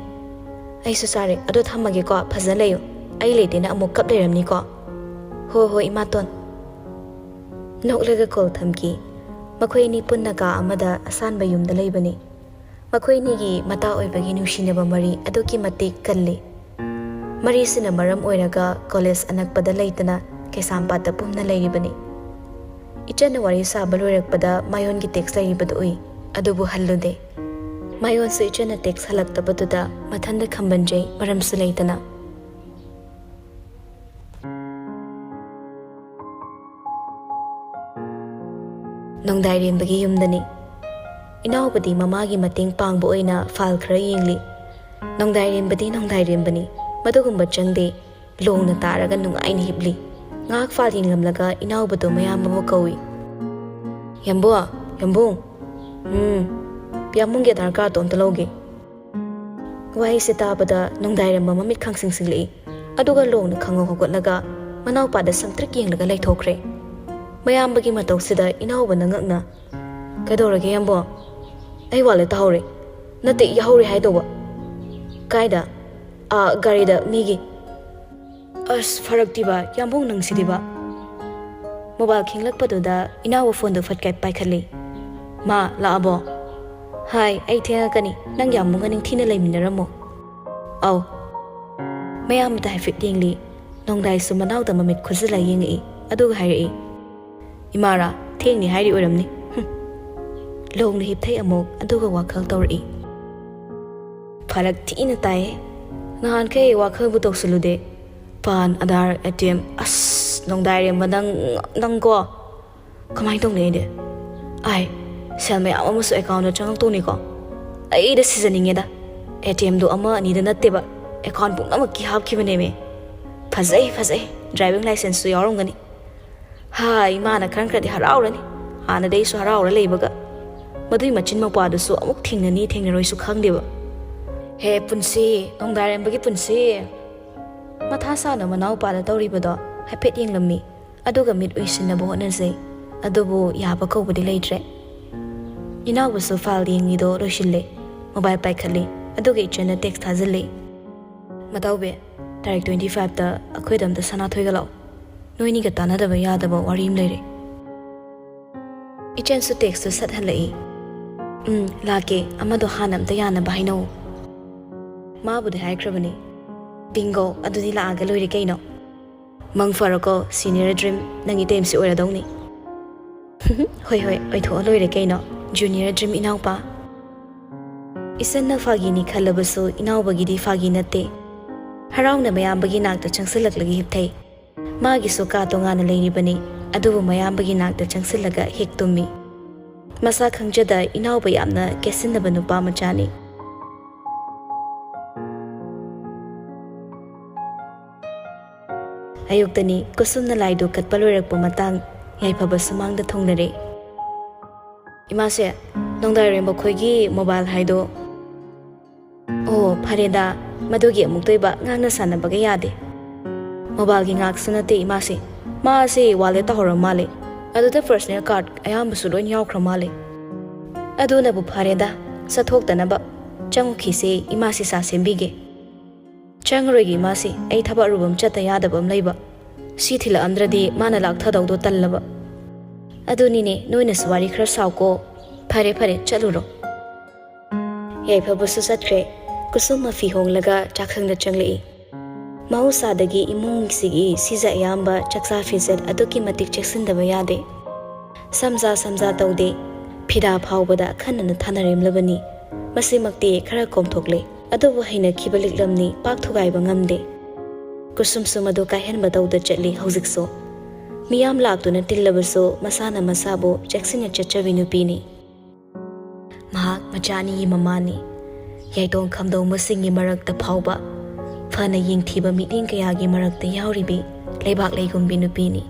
ꯑꯩꯁꯨ ꯆꯥꯔꯦ, ꯑꯗꯣ ꯊꯝꯃꯒꯦꯀꯣ, ꯐꯖꯅ ꯂꯩꯌꯨ꯫ ꯑꯩ ꯂꯩꯇꯦꯅ ꯑꯃꯨꯛ ꯀꯞ ꯂꯩꯔꯝꯅꯤꯀꯣ꯫ ꯍꯣ ꯍꯣꯏ, ꯏꯃꯥꯇꯣꯟ꯫ ꯅꯣꯛꯂꯒ ꯀꯣꯜ ꯊꯝꯈꯤ꯫ ꯃꯈꯣꯏ ꯑꯅꯤ ꯄꯨꯟꯅ ꯀꯥ ꯑꯃꯗ ꯑꯁꯥꯟꯕ ꯌꯨꯝꯗ ꯂꯩꯕꯅꯤ꯫ ꯃꯈꯣꯏ ꯑꯅꯤꯒꯤ ꯃꯇꯥ ꯑꯣꯏꯕꯒꯤ ꯅꯨꯡꯁꯤꯅꯕ ꯃꯔꯤ ꯑꯗꯨꯛꯀꯤ ꯃꯇꯤꯛ ꯀꯜꯂꯤ꯫ ꯃꯔꯤꯁꯤꯅ ꯃꯔꯝ ꯑꯣꯏꯔꯒ ꯀꯣꯂꯦꯖ ꯑꯅꯛꯄꯗ ꯂꯩꯇꯅ ꯀꯩꯁꯥꯝꯄꯥꯠꯇ ꯄꯨꯝꯅ ꯂꯩꯔꯤꯕꯅꯤ꯫ ꯏꯆꯟꯅ ꯋꯥꯔꯤ ꯁꯥꯕ ꯂꯣꯏꯔꯛꯄꯗ ꯃꯥꯌꯣꯟꯒꯤ ꯇꯦꯛꯁ ꯂꯩꯔꯤꯕꯗꯨ ꯎꯏ, ꯑꯗꯨꯕꯨ ꯍꯜꯂꯨꯗꯦ꯫ ꯃꯥꯌꯣꯟꯁꯨ ꯏꯆꯟꯅ ꯇꯦꯛꯁ ꯍꯜꯂꯛꯇꯕꯗꯨꯗ ꯃꯊꯟꯗ ꯈꯝꯕꯟꯖꯩ, ꯃꯔꯝꯁꯨ ꯂꯩꯇꯅ꯫ ꯅꯣꯡꯗꯥꯏꯔꯦꯝꯕꯒꯤ ꯌꯨꯝꯗꯅꯤ꯫ ꯏꯅꯥꯎꯕꯗꯤ ꯃꯃꯥꯒꯤ ꯃꯇꯦꯡ ꯄꯥꯡꯕ ꯑꯣꯏꯅ ꯐꯥꯏꯜ ꯈꯔ ꯌꯦꯡꯂꯤ꯫ ꯅꯣꯡꯗꯥꯏꯔꯦꯝꯕꯗꯤ ꯅꯣꯡꯗꯥꯏꯔꯦꯝꯕꯅꯤ, ꯃꯗꯨꯒꯨꯝꯕ ꯆꯪꯗꯦ꯫ ꯂꯣꯡꯅ ꯇꯥꯔꯒ ꯅꯨꯡꯉꯥꯏꯅ ꯍꯤꯞꯂꯤ꯫ ꯉꯥꯏꯍꯥꯛ ꯐꯥꯜ ꯌꯦꯡꯂꯝꯂꯒ ꯏꯅꯥꯎꯕꯗꯨ ꯃꯌꯥꯝꯕꯕꯨ ꯀꯧꯏ꯫ "ꯌꯥꯝꯕꯨꯡ, ꯌꯥꯝꯕꯨꯡ!" "ꯎꯝ, ꯄꯤꯌꯥꯃꯨꯡꯒꯤ ꯑꯙꯥꯔ ꯀꯥꯔꯗꯇꯣ ꯑꯝꯇ ꯂꯧꯒꯦ꯫" ꯋꯥꯍꯩꯁꯦ ꯇꯥꯕꯗ ꯅꯣꯡꯗꯥꯏꯔꯝꯕ ꯃꯃꯤꯠ ꯈꯪꯁꯤꯡ ꯁꯤꯡꯂꯛꯏ꯫ ꯑꯗꯨꯒ ꯂꯣꯡꯅ ꯈꯪꯍꯧ ꯍꯧꯒꯠꯂꯒ ꯃꯅꯥꯎꯄꯥꯗ ꯁꯪꯇ꯭ꯔꯤꯛ ꯌꯦꯡꯂꯒ ꯂꯩꯊꯣꯛꯈ꯭ꯔꯦ꯫ ꯃꯌꯥꯝꯕꯒꯤ ꯃꯇꯧꯁꯤꯗ ꯏꯅꯥꯎꯕꯅ ꯉꯛꯅ, "ꯀꯩꯗꯧꯔꯒꯦ, ꯌꯥꯝꯕꯨꯡ?" "ꯑꯩ ꯋꯥꯂꯦꯠ ꯇꯥꯍꯧꯔꯦ꯫" "ꯅꯠꯇꯦ, ꯌꯥꯍꯧꯔꯦ ꯍꯥꯏꯗꯧꯕ꯫" "ꯀꯥꯏꯗ?" "ꯑꯥ, ꯒꯥꯔꯤꯗ, ꯃꯤꯒꯤ꯫" "ꯑꯁ, ꯐꯔꯛꯇꯤꯕ, ꯌꯥꯝꯕꯨꯡ ꯅꯪꯁꯤꯗꯤꯕ꯫" ꯃꯣꯕꯥꯏꯜ ꯈꯤꯡꯂꯛꯄꯗꯨꯗ ꯏꯅꯥꯎꯕ ꯐꯣꯟꯗꯨ ꯐꯠ ꯀꯥꯏ ꯄꯥꯏꯈꯠꯂꯤ꯫ "ꯃꯥ, ꯂꯥꯛꯑꯕꯣ?" "ꯍꯥꯏ, ꯑꯩ ꯊꯦꯡꯉꯛꯀꯅꯤ, ꯅꯪ ꯌꯥꯝꯕꯨꯡꯒ ꯅꯤꯡꯊꯤꯅ ꯂꯩꯃꯤꯟꯅꯔꯝꯃꯣ꯫" "ꯑꯧ꯫" ꯃꯌꯥꯝꯕꯗ ꯍꯥꯏꯐꯦꯠ ꯌꯦꯡꯂꯤ꯫ ꯅꯣꯡꯗꯥꯏꯁꯨ ꯃꯅꯥꯎꯗ ꯃꯃꯤꯠ ꯈꯨꯖꯤꯜꯂ ꯌꯦꯡꯉꯛꯏ, ꯑꯗꯨꯒ ꯍꯥꯏꯔꯛꯏ, "ꯏꯃꯥꯔꯥ, ꯊꯦꯡꯅꯤ ꯍꯥꯏꯔꯤ ꯑꯣꯏꯔꯝꯅꯤ꯫" ꯍꯨꯝ꯫ ꯂꯣꯡꯅ ꯍꯤꯞꯊꯩ ꯑꯃꯨꯛ, ꯑꯗꯨꯒ ꯋꯥꯈꯜ ꯇꯧꯔꯛꯏ꯫ "ꯐꯔꯛ ꯊꯤꯅ ꯇꯥꯏꯌꯦ꯫ ꯅꯍꯥꯟꯈꯩ ꯋꯥꯈꯜꯕꯨ ꯇꯧꯁꯤꯜꯂꯨꯗꯦ꯫ ꯄꯥꯟ, ꯑꯙꯥꯔ, ꯑꯦ ꯇꯤ ꯑꯦꯝ, ꯑꯁ, ꯅꯣꯡꯗꯥꯏꯔꯦꯝꯕ ꯅꯪ, ꯅꯪꯀꯣ꯫ ꯀꯃꯥꯏꯅ ꯇꯧꯅꯤ ꯑꯩꯗꯤ? ꯑꯥꯏ, ꯁꯦꯜ ꯃꯌꯥꯝ ꯑꯃꯁꯨ ꯑꯦꯀꯥꯎꯟꯗ ꯆꯪꯉꯛꯇꯧꯅꯤꯀꯣ꯫ ꯑꯩꯗ ꯁꯤꯖꯅꯤꯡꯉꯦꯗ꯫ ꯑꯦ ꯇꯤ ꯑꯦꯝꯗꯣ ꯑꯃ ꯑꯅꯤꯗ ꯅꯠꯇꯦꯕ, ꯑꯦꯀꯥꯎꯟ ꯄꯨꯝꯅꯃꯛꯀꯤ ꯍꯥꯞꯈꯤꯕꯅꯦꯃꯦ꯫ ꯐꯖꯩ, ꯐꯖꯩ꯫ ꯗ꯭ꯔꯥꯏꯚꯤꯡ ꯂꯥꯏꯁꯦꯟꯁꯁꯨ ꯌꯥꯎꯔꯝꯒꯅꯤ꯫ ꯍꯥ, ꯏꯃꯥꯅ ꯈꯔ ꯈꯔꯗꯤ ꯍꯔꯥꯎꯔꯅꯤ꯫ ꯍꯥꯟꯅꯗꯩꯁꯨ ꯍꯔꯥꯎꯔ ꯂꯩꯕꯒ꯫ ꯃꯗꯨꯏ ꯃꯆꯤꯟ ꯃꯧꯄ꯭ꯋꯥꯗꯨꯁꯨ ꯑꯃꯨꯛ ꯊꯦꯡꯅꯅꯤ ꯊꯦꯡꯅꯔꯣꯏꯁꯨ ꯈꯪꯗꯦꯕ꯫ ꯍꯦ ꯄꯨꯟꯁꯤ, ꯅꯣꯡꯗꯥꯔꯦꯝꯕꯒꯤ ꯄꯨꯟꯁꯤ꯫ ꯃꯊꯥ ꯁꯥꯅ ꯃꯅꯥꯎꯄꯥꯗ ꯇꯧꯔꯤꯕꯗꯣ ꯍꯥꯏꯐꯦꯠ ꯌꯦꯡꯂꯝꯃꯤ꯫ ꯑꯗꯨꯒ ꯃꯤꯠ ꯎꯏꯁꯤꯟꯅꯕ ꯍꯣꯠꯅꯖꯩ꯫ ꯑꯗꯨꯕꯨ ꯌꯥꯕ ꯀꯧꯕꯗꯤ ꯂꯩꯇ꯭ꯔꯦ꯫ ꯏꯅꯥꯎꯕꯁꯨ ꯐꯥꯏꯜ ꯌꯦꯡꯉꯤꯗꯣ ꯂꯣꯏꯁꯤꯜꯂꯦ꯫ ꯃꯣꯕꯥꯏꯜ ꯄꯥꯏꯈꯠꯂꯤ꯫ ꯑꯗꯨꯒ ꯏꯆꯟꯅ ꯇꯦꯛꯁ ꯊꯥꯖꯤꯜꯂꯤ꯫ "ꯃꯇꯥꯎꯕꯤ, ꯇꯥꯔꯤꯛ twenty fiveꯇ ꯑꯩꯈꯣꯏꯗ ꯑꯝꯇ ꯁꯅꯥꯊꯣꯏꯒ ꯂꯥꯛꯑꯣ꯫ ꯅꯣꯏꯅꯤꯒ ꯇꯥꯟꯅꯗꯕ ꯌꯥꯗꯕ ꯋꯥꯔꯤ ꯑꯃ ꯂꯩꯔꯦ꯫" ꯏꯆꯟꯁꯨ ꯇꯦꯛꯁꯇꯨ ꯁꯠ ꯍꯜꯂꯛꯏ꯫ "ꯎꯝ, ꯂꯥꯛꯀꯦ꯫ ꯑꯃꯗꯣ ꯍꯥꯟꯅ ꯑꯝꯇ ꯌꯥꯅꯕ ꯍꯥꯏꯅꯧ꯫" ꯃꯥꯕꯨꯗꯤ ꯍꯥꯏꯈ꯭ꯔꯕꯅꯤ꯫ "ꯕꯤꯡꯒꯣ, ꯑꯗꯨꯗꯤ ꯂꯥꯛꯑꯒ ꯂꯣꯏꯔꯦ ꯀꯩꯅꯣ꯫" "ꯃꯪ ꯐꯔꯣꯀꯣ, ꯁꯤꯅꯤꯌꯔ ꯗ꯭ꯔꯤꯝ꯫ ꯅꯪꯒꯤ ꯇꯦꯝꯁꯤ ꯑꯣꯏꯔꯗꯧꯅꯤ꯫" "ꯍꯣꯏ, ꯍꯣꯏ, ꯑꯣꯏꯊꯣꯛꯑ ꯂꯣꯏꯔꯦ ꯀꯩꯅꯣ, ꯖꯨꯅꯤꯌꯔ ꯗ꯭ꯔꯤꯝ ꯏꯅꯥꯎꯄꯥ꯫" ꯏꯆꯟꯅ ꯐꯥꯒꯤꯅꯤ ꯈꯜꯂꯕꯁꯨ ꯏꯅꯥꯎꯕꯒꯤꯗꯤ ꯐꯥꯒꯤ ꯅꯠꯇꯦ꯫ ꯍꯔꯥꯎꯅ ꯃꯌꯥꯝꯕꯒꯤ ꯅꯥꯛꯇ ꯆꯪꯁꯤꯜꯂꯛꯂꯒ ꯍꯤꯞꯊꯩ꯫ ꯃꯥꯒꯤꯁꯨ ꯀꯥ ꯇꯣꯉꯥꯟꯅ ꯂꯩꯔꯤꯕꯅꯤ, ꯑꯗꯨꯕꯨ ꯃꯌꯥꯝꯕꯒꯤ ꯅꯥꯛꯇ ꯆꯪꯁꯤꯜꯂꯒ ꯍꯦꯛ ꯇꯨꯝꯃꯤ꯫ ꯃꯁꯥ ꯈꯪꯖꯗ ꯏꯅꯥꯎꯕ ꯌꯥꯝꯅ ꯀꯦꯠꯁꯤꯟꯅꯕ ꯅꯨꯄꯥ ꯃꯆꯥꯅꯤ꯫ ꯑꯌꯨꯛꯇꯅꯤ꯫ ꯀꯨꯁꯨꯝꯅ ꯂꯥꯏꯗꯨ ꯀꯠꯄ ꯂꯣꯏꯔꯛꯄ ꯃꯇꯥꯡ꯫ ꯌꯥꯏꯐꯕ ꯁꯨꯃꯥꯡꯗ ꯊꯨꯡꯂꯔꯦ꯫ "ꯏꯃꯥꯁꯦ, ꯅꯣꯡꯗꯥꯏꯔꯦꯝꯕ ꯈꯣꯏꯒꯤ ꯃꯣꯕꯥꯏꯜ ꯍꯥꯏꯗꯣ꯫" "ꯑꯣ, ꯐꯔꯦꯗ, ꯃꯗꯨꯒꯤ ꯑꯃꯨꯛꯇꯣꯏꯕ ꯉꯥꯡꯅ ꯁꯥꯟꯅꯕꯒ ꯌꯥꯗꯦ꯫" "ꯃꯣꯕꯥꯏꯜꯒꯤ ꯉꯥꯛꯁꯨ ꯅꯠꯇꯦ ꯏꯃꯥꯁꯦ, ꯃꯥꯁꯦ ꯋꯥꯂꯦꯠ ꯇꯧꯍꯧꯔ ꯃꯥꯜꯂꯦ꯫ ꯑꯗꯨꯗ ꯄꯔꯁꯅꯦꯜ ꯀꯥꯔꯠ ꯑꯌꯥꯝꯕꯁꯨ ꯂꯣꯏ ꯌꯥꯎꯈ꯭ꯔ ꯃꯥꯜꯂꯦ꯫" "ꯑꯗꯨꯅꯕꯨ ꯐꯔꯦꯗ, ꯆꯠꯊꯣꯛꯇꯅꯕ꯫ ꯆꯪꯉꯨꯈꯤꯁꯦ, ꯏꯃꯥꯁꯦ ꯆꯥ ꯁꯦꯝꯕꯤꯒꯦ꯫" "ꯆꯪꯉꯔꯣꯏꯒꯦ ꯏꯃꯥꯁꯦ, ꯑꯩ ꯊꯕꯛ ꯑꯔꯨꯕ ꯑꯃ ꯆꯠꯇ ꯌꯥꯗꯕ ꯑꯃ ꯂꯩꯕ꯫ ꯁꯤ ꯊꯤꯜꯂꯛꯑꯝꯗ꯭ꯔꯗꯤ ꯃꯥꯅ ꯂꯥꯛꯊꯗꯧꯗꯣ ꯇꯜꯂꯕ꯫" "ꯑꯗꯨꯅꯤꯅꯦ, ꯅꯣꯏꯅꯁꯨ ꯋꯥꯔꯤ ꯈꯔ ꯁꯥꯎꯀꯣ꯫ ꯐꯔꯦ, ꯐꯔꯦ, ꯆꯠꯂꯨꯔꯣ꯫" ꯌꯥꯏꯐꯕꯁꯨ ꯆꯠꯈ꯭ꯔꯦ꯫ ꯀꯨꯁꯨꯝ ꯃꯐꯤ ꯍꯣꯡꯂꯒ ꯆꯥꯛꯁꯪꯗ ꯆꯪꯂꯛꯏ꯫ ꯃꯍꯧꯁꯥꯗꯒꯤ ꯏꯃꯨꯡꯁꯤꯒꯤ ꯁꯤꯖ ꯑꯌꯥꯝꯕ ꯆꯥꯛꯆꯥ ꯐꯤꯖꯦꯠ ꯑꯗꯨꯛꯀꯤ ꯃꯇꯤꯛ ꯆꯦꯛꯁꯤꯟꯗꯕ ꯌꯥꯗꯦ꯫ ꯁꯝꯖꯥ ꯁꯝꯖꯥ ꯇꯧꯗꯦ꯫ ꯐꯤꯗꯥ ꯐꯥꯎꯕꯗ ꯑꯈꯟꯅꯅ ꯊꯥꯅꯔꯤꯝꯂꯕꯅꯤ꯫ ꯃꯁꯤꯃꯛꯇꯤ ꯈꯔ ꯀꯣꯝꯊꯣꯛꯂꯦ꯫ ꯑꯗꯨꯕꯨ ꯍꯩꯅꯈꯤꯕ ꯂꯤꯛꯂꯝꯅꯤ, ꯄꯥꯛ ꯊꯨꯒꯥꯏꯕ ꯉꯝꯗꯦ꯫ ꯀꯨꯁꯨꯝꯁꯨ ꯃꯗꯨ ꯀꯥꯏꯍꯟꯕ ꯇꯧꯗ ꯆꯠꯂꯤ ꯍꯧꯖꯤꯛꯁꯨ꯫ ꯃꯤꯌꯥꯝ ꯂꯥꯛꯇꯨꯅ ꯇꯤꯜꯂꯕꯁꯨ ꯃꯁꯥꯅ ꯃꯁꯥꯕꯨ ꯆꯦꯛꯁꯤꯟꯅ ꯆꯠꯆꯕꯤ ꯅꯨꯄꯤꯅꯤ꯫ ꯃꯍꯥꯛ ꯃꯆꯥ ꯑꯅꯤꯒꯤ ꯃꯃꯥꯅꯤ꯫ ꯌꯥꯏꯇꯣꯡ ꯈꯝꯗꯣꯡꯕꯁꯤꯡꯒꯤ ꯃꯔꯛꯇ ꯐꯥꯎꯕ ꯐꯅ ꯌꯦꯡꯊꯤꯕ ꯃꯤꯠꯌꯦꯡ ꯀꯌꯥꯒꯤ ꯃꯔꯛꯇ ꯌꯥꯎꯔꯤꯕꯤ ꯂꯩꯕꯥꯛ ꯂꯩꯒꯨꯝꯕꯤ ꯅꯨꯄꯤꯅꯤ꯫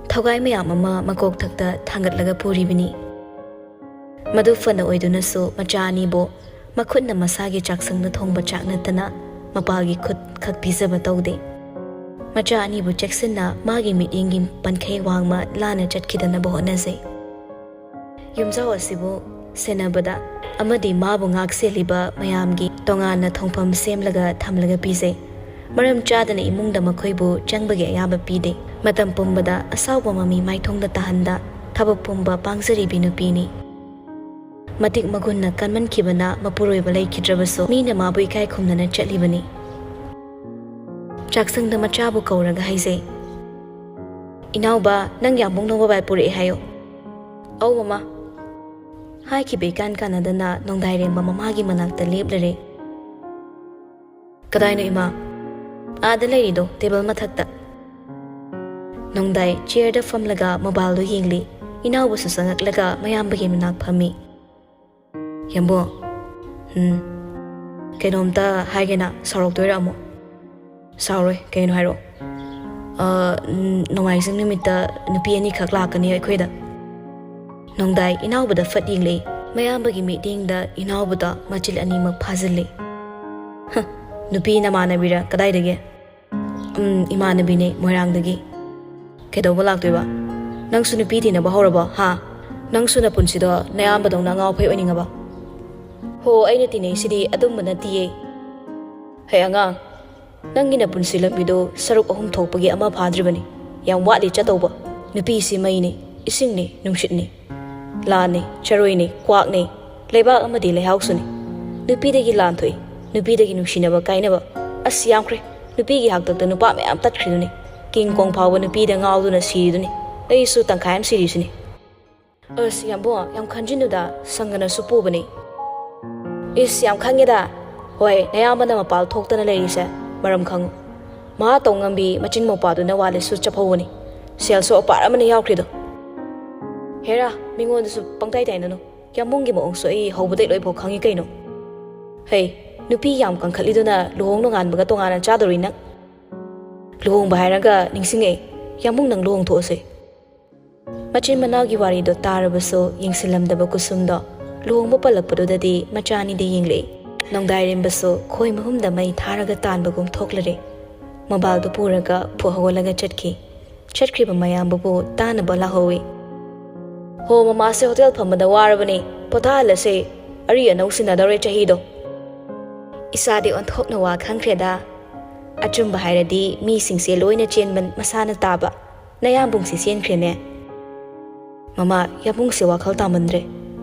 ꯊꯧꯒꯥꯏ ꯃꯌꯥꯝ ꯑꯃ ꯃꯀꯣꯛꯊꯛꯇ ꯊꯥꯡꯒꯠꯂꯒ ꯄꯨꯔꯤꯕꯅꯤ꯫ ꯃꯗꯨ ꯐꯅ ꯑꯣꯏꯗꯨꯅꯁꯨ ꯃꯆꯥ ꯑꯅꯤꯕꯨ ꯃꯈꯨꯠꯅ ꯃꯁꯥꯒꯤ ꯆꯥꯛꯁꯪꯗ ꯊꯣꯡꯕ ꯆꯥꯛ ꯅꯠꯇꯅ ꯃꯄꯥꯒꯤ ꯈꯨꯠ ꯈꯛ ꯄꯤꯖꯕ ꯇꯧꯗꯦ꯫ ꯃꯆꯥ ꯑꯅꯤꯕꯨ ꯆꯦꯛꯁꯤꯟꯅ ꯃꯥꯒꯤ ꯃꯤꯠꯌꯦꯡꯒꯤ ꯄꯟꯈꯩ ꯋꯥꯡꯃ ꯂꯥꯟꯅ ꯆꯠꯈꯤꯗꯅꯕ ꯍꯣꯠꯅꯖꯩ꯫ ꯌꯨꯝꯖꯥꯎ ꯑꯁꯤꯕꯨ ꯁꯦꯟꯅꯕꯗ ꯑꯃꯗꯤ ꯃꯥꯕꯨ ꯉꯥꯛ ꯁꯦꯜꯂꯤꯕ ꯃꯌꯥꯝꯒꯤ ꯇꯣꯉꯥꯟꯅ ꯊꯣꯡꯐꯝ ꯁꯦꯝꯂꯒ ꯊꯝꯂꯒ ꯄꯤꯖꯩ꯫ ꯃꯔꯝ ꯆꯥꯗꯅ ꯏꯃꯨꯡꯗ ꯃꯈꯣꯏꯕꯨ ꯆꯪꯕꯒꯤ ꯑꯌꯥꯕ ꯄꯤꯗꯦ꯫ ꯃꯇꯝ ꯄꯨꯝꯕꯗ ꯑꯁꯥꯎꯕ ꯃꯃꯤ ꯃꯥꯏꯊꯣꯡꯗ ꯇꯥꯍꯟꯗ ꯊꯕꯛ ꯄꯨꯝꯕ ꯄꯥꯡꯖꯔꯤꯕꯤ ꯅꯨꯄꯤꯅꯤ꯫ ꯃꯇꯤꯛ ꯃꯒꯨꯟꯅ ꯀꯟꯃꯟꯈꯤꯕꯅ ꯃꯄꯨꯔꯣꯏꯕ ꯂꯩꯈꯤꯗ꯭ꯔꯕꯁꯨ ꯃꯤꯅ ꯃꯥꯕꯨ ꯏꯀꯥꯏ ꯈꯨꯝꯅꯅ ꯆꯠꯂꯤꯕꯅꯤ꯫ ꯆꯥꯛꯁꯪꯗ ꯃꯆꯥꯕꯨ ꯀꯧꯔꯒ ꯍꯥꯏꯖꯩ, "ꯏꯅꯥꯎꯕ, ꯅꯪ ꯌꯥꯝꯕꯨꯡ ꯅꯣꯡꯕ ꯕꯥꯏ ꯄꯨꯔꯛꯑꯦ ꯍꯥꯏꯌꯣ꯫" "ꯑꯧ ꯃꯃꯥ꯫" ꯍꯥꯏꯈꯤꯕ ꯏꯀꯥꯟ ꯀꯥꯟꯅꯗꯅ ꯅꯣꯡꯗꯥꯏꯔꯦꯝꯕ ꯃꯃꯥꯒꯤ ꯃꯅꯥꯛꯇ ꯂꯦꯞꯂꯔꯦ꯫ "ꯀꯗꯥꯏꯅꯣ ꯏꯃꯥ?" "ꯑꯥꯗ ꯂꯩꯔꯤꯗꯣ, ꯇꯦꯕꯜ ꯃꯊꯛꯇ꯫" ꯅꯣꯡꯗꯥꯏ ꯆꯤꯌꯔꯗ ꯐꯝꯂꯒ ꯃꯣꯕꯥꯏꯜꯗꯨ ꯌꯦꯡꯂꯤ꯫ ꯏꯅꯥꯎꯕꯁꯨ ꯆꯪꯉꯛꯂꯒ ꯃꯌꯥꯝꯕꯒꯤ ꯃꯅꯥꯛ ꯐꯝꯃꯤ꯫ "ꯌꯥꯝꯕꯨꯡ, ꯎꯝ, ꯀꯩꯅꯣꯝꯇ ꯍꯥꯏꯒꯦꯅ, ꯁꯥꯎꯔꯛꯇꯣꯏꯔꯥ ꯑꯃꯨꯛ?" "ꯁꯥꯎꯔꯣꯏ, ꯀꯩꯅꯣ ꯍꯥꯏꯔꯛꯑꯣ꯫" "ꯑ, ꯎꯝ, ꯅꯣꯡꯃꯥꯏꯖꯤꯡ ꯅꯨꯃꯤꯠꯇ ꯅꯨꯄꯤ ꯑꯅꯤꯈꯛ ꯂꯥꯛꯀꯅꯤ ꯑꯩꯈꯣꯏꯗ꯫" ꯅꯣꯡꯗꯥꯏ ꯏꯅꯥꯎꯕꯗ ꯐꯠ ꯌꯦꯡꯂꯛꯏ꯫ ꯃꯌꯥꯝꯕꯒꯤ ꯃꯤꯠꯌꯦꯡꯗ ꯏꯅꯥꯎꯕꯗ ꯃꯆꯤꯜ ꯑꯅꯤꯃꯛ ꯐꯥꯖꯤꯜꯂꯤ꯫ "ꯍ, ꯅꯨꯄꯤ ꯅꯃꯥꯟꯅꯕꯤꯔ? ꯀꯗꯥꯏꯗꯒꯤ?" "ꯎꯝ, ꯏꯃꯥꯟꯅꯕꯤꯅꯦ, ꯃꯣꯏꯔꯥꯡꯗꯒꯤ꯫" "ꯀꯩꯗꯧꯕ ꯂꯥꯛꯇꯣꯏꯕ? ꯅꯪꯁꯨ ꯅꯨꯄꯤ ꯊꯤꯅꯕ ꯍꯧꯔꯕꯣ, ꯍꯥ? ꯅꯪꯁꯨ ꯅꯄꯨꯟꯁꯤꯗꯣ ꯅꯌꯥꯝꯕꯗꯧꯅ ꯑꯉꯥꯎ ꯑꯐꯩ ꯑꯣꯏꯅꯤꯡꯉꯕ?" "ꯍꯣ, ꯑꯩꯅ ꯇꯤꯟꯅꯩꯁꯤꯗꯤ ꯑꯗꯨꯝꯕ ꯅꯠꯇꯤꯌꯦ꯫" "ꯍꯦ ꯑꯉꯥꯡ, ꯅꯪꯒꯤ ꯅꯄꯨꯟꯁꯤ ꯂꯝꯕꯤꯗꯣ ꯁꯔꯨꯛ ꯑꯍꯨꯝ ꯊꯣꯛꯄꯒꯤ ꯑꯃ ꯐꯥꯗ꯭ꯔꯤꯕꯅꯤ꯫ ꯌꯥꯝ ꯋꯥꯠꯂꯤ ꯆꯠꯇꯧꯕ꯫ ꯅꯨꯄꯤꯁꯤ ꯃꯩꯅꯤ, ꯏꯁꯤꯡꯅꯤ, ꯅꯨꯡꯁꯤꯠꯅꯤ, ꯂꯥꯟꯅꯤ, ꯆꯔꯣꯏꯅꯤ, ꯀ꯭ꯋꯥꯛꯅꯤ, ꯂꯩꯕꯥꯛ ꯑꯃꯗꯤ ꯂꯩꯍꯥꯎꯁꯨꯅꯤ꯫ ꯅꯨꯄꯤꯗꯒꯤ ꯂꯥꯟ ꯊꯣꯛꯏ, ꯅꯨꯄꯤꯗꯒꯤ ꯅꯨꯡꯁꯤꯅꯕ ꯀꯥꯏꯅꯕ꯫ ꯑꯁ, ꯌꯥꯝꯈ꯭ꯔꯦ꯫ ꯅꯨꯄꯤꯒꯤ ꯍꯥꯛꯇꯛꯇ ꯅꯨꯄꯥ ꯃꯌꯥꯝ ꯇꯠꯈ꯭ꯔꯤꯗꯨꯅꯤ꯫ ꯀꯤꯡ ꯀꯣꯡ ꯐꯥꯎꯕ ꯅꯨꯄꯤꯗ ꯉꯥꯎꯗꯨꯅ ꯁꯤꯔꯤꯗꯨꯅꯤ꯫ ꯑꯩꯁꯨ ꯇꯪꯈꯥꯏ ꯑꯃ ꯁꯤꯔꯤꯁꯤꯅꯤ꯫" "ꯑꯁ, ꯌꯥꯝꯕꯨꯡ, ꯌꯥꯝ ꯈꯟꯖꯤꯟꯅꯨꯗ, ꯁꯪꯒꯅꯁꯨ ꯄꯨꯕꯅꯤ꯫" "ꯏꯁ, ꯌꯥꯝ ꯈꯪꯉꯦꯗ꯫ ꯍꯣꯏ, ꯅꯌꯥꯝꯕꯅ ꯃꯄꯥꯜ ꯊꯣꯛꯇꯅ ꯂꯩꯔꯤꯁꯦ ꯃꯔꯝ ꯈꯪꯉꯨ꯫ ꯃꯍꯥ ꯇꯧ ꯉꯝꯕꯤ ꯃꯆꯤꯟ ꯃꯧꯄꯥꯗꯨꯅ ꯋꯥꯂꯦꯁꯨ ꯆꯐꯧꯕꯅꯤ꯫ ꯁꯦꯜꯁꯨ ꯑꯄꯥꯔ ꯑꯃꯅ ꯌꯥꯎꯈ꯭ꯔꯤꯗꯣ꯫ ꯍꯦꯔꯥ, ꯃꯤꯉꯣꯟꯗꯁꯨ ꯄꯪꯇꯥꯏ ꯇꯥꯏꯅꯅꯨ꯫ ꯌꯥꯝꯕꯨꯡꯒꯤ ꯃꯑꯣꯡꯁꯨ ꯑꯩ ꯍꯧꯕꯗꯩ ꯂꯣꯏꯐꯥꯎ ꯈꯪꯉꯤ ꯀꯩꯅꯣ꯫ ꯍꯩ, ꯅꯨꯄꯤ ꯌꯥꯝ ꯀꯟꯈꯠꯂꯤꯗꯨꯅ ꯂꯨꯍꯣꯡ ꯅꯣꯡꯉꯥꯟꯕꯒ ꯇꯣꯉꯥꯟꯅ ꯆꯥꯗꯣꯔꯤ ꯅꯪ? ꯂꯨꯍꯣꯡꯕ ꯍꯥꯏꯔꯒ ꯅꯤꯡꯁꯤꯡꯉꯛꯑꯦ, ꯌꯥꯝꯕꯨꯡ ꯅꯪ ꯂꯨꯍꯣꯡꯊꯣꯛꯑꯁꯦ꯫ ꯃꯆꯤꯟ ꯃꯅꯥꯎꯒꯤ ꯋꯥꯔꯤꯗꯣ ꯇꯥꯔꯕꯁꯨ ꯌꯦꯡꯁꯤꯜꯂꯝꯗꯕ ꯀꯨꯁꯨꯝꯗꯣ ꯂꯨꯍꯣꯡꯕ ꯄꯜꯂꯛꯄꯗꯨꯗꯗꯤ ꯃꯆꯥ ꯑꯅꯤꯗ ꯌꯦꯡꯂꯛꯏ꯫ ꯅꯣꯡꯗꯥꯏꯔꯦꯝꯕꯁꯨ ꯈꯣꯏ ꯃꯍꯨꯝꯗ ꯃꯩ ꯊꯥꯔꯒ ꯇꯥꯟꯕꯒꯨꯝ ꯊꯣꯛꯂꯔꯦ꯫ ꯃꯣꯕꯥꯏꯜꯗꯨ ꯄꯨꯔꯒ ꯐꯨꯛ ꯍꯧꯒꯠꯂꯒ ꯆꯠꯈꯤ꯫ ꯆꯠꯈ꯭ꯔꯤꯕ ꯃꯌꯥꯝꯕꯨꯕꯨ ꯇꯥꯅꯕ ꯂꯥꯛꯍꯧꯏ꯫ "ꯍꯣ, ꯃꯃꯥꯁꯦ ꯍꯣꯇꯦꯜ ꯐꯝꯕꯗ ꯋꯥꯔꯕꯅꯤ, ꯄꯣꯊꯥꯍꯜꯂꯁꯦ, ꯑꯔꯤ ꯑꯅꯧ ꯁꯤꯟꯅꯗꯧꯔꯦ ꯆꯍꯤꯗꯣ꯫" "ꯏꯆꯥꯗꯤ ꯑꯣꯟꯊꯣꯛꯅ ꯋꯥ ꯈꯪꯈ꯭ꯔꯦꯗ꯫ ꯑꯆꯨꯝꯕ ꯍꯥꯏꯔꯗꯤ ꯃꯤꯁꯤꯡꯁꯦ ꯂꯣꯏꯅ ꯆꯦꯟꯕ ꯃꯁꯥꯅ ꯇꯥꯕ꯫ ꯅꯌꯥꯝꯕꯨꯡꯁꯤ ꯆꯦꯟꯈ꯭ꯔꯦꯅꯦ꯫" "ꯃꯃꯥ, ꯌꯥꯝꯕꯨꯡꯁꯦ ꯋꯥꯈꯜ ꯇꯥꯃꯟꯗ꯭ꯔꯦ꯫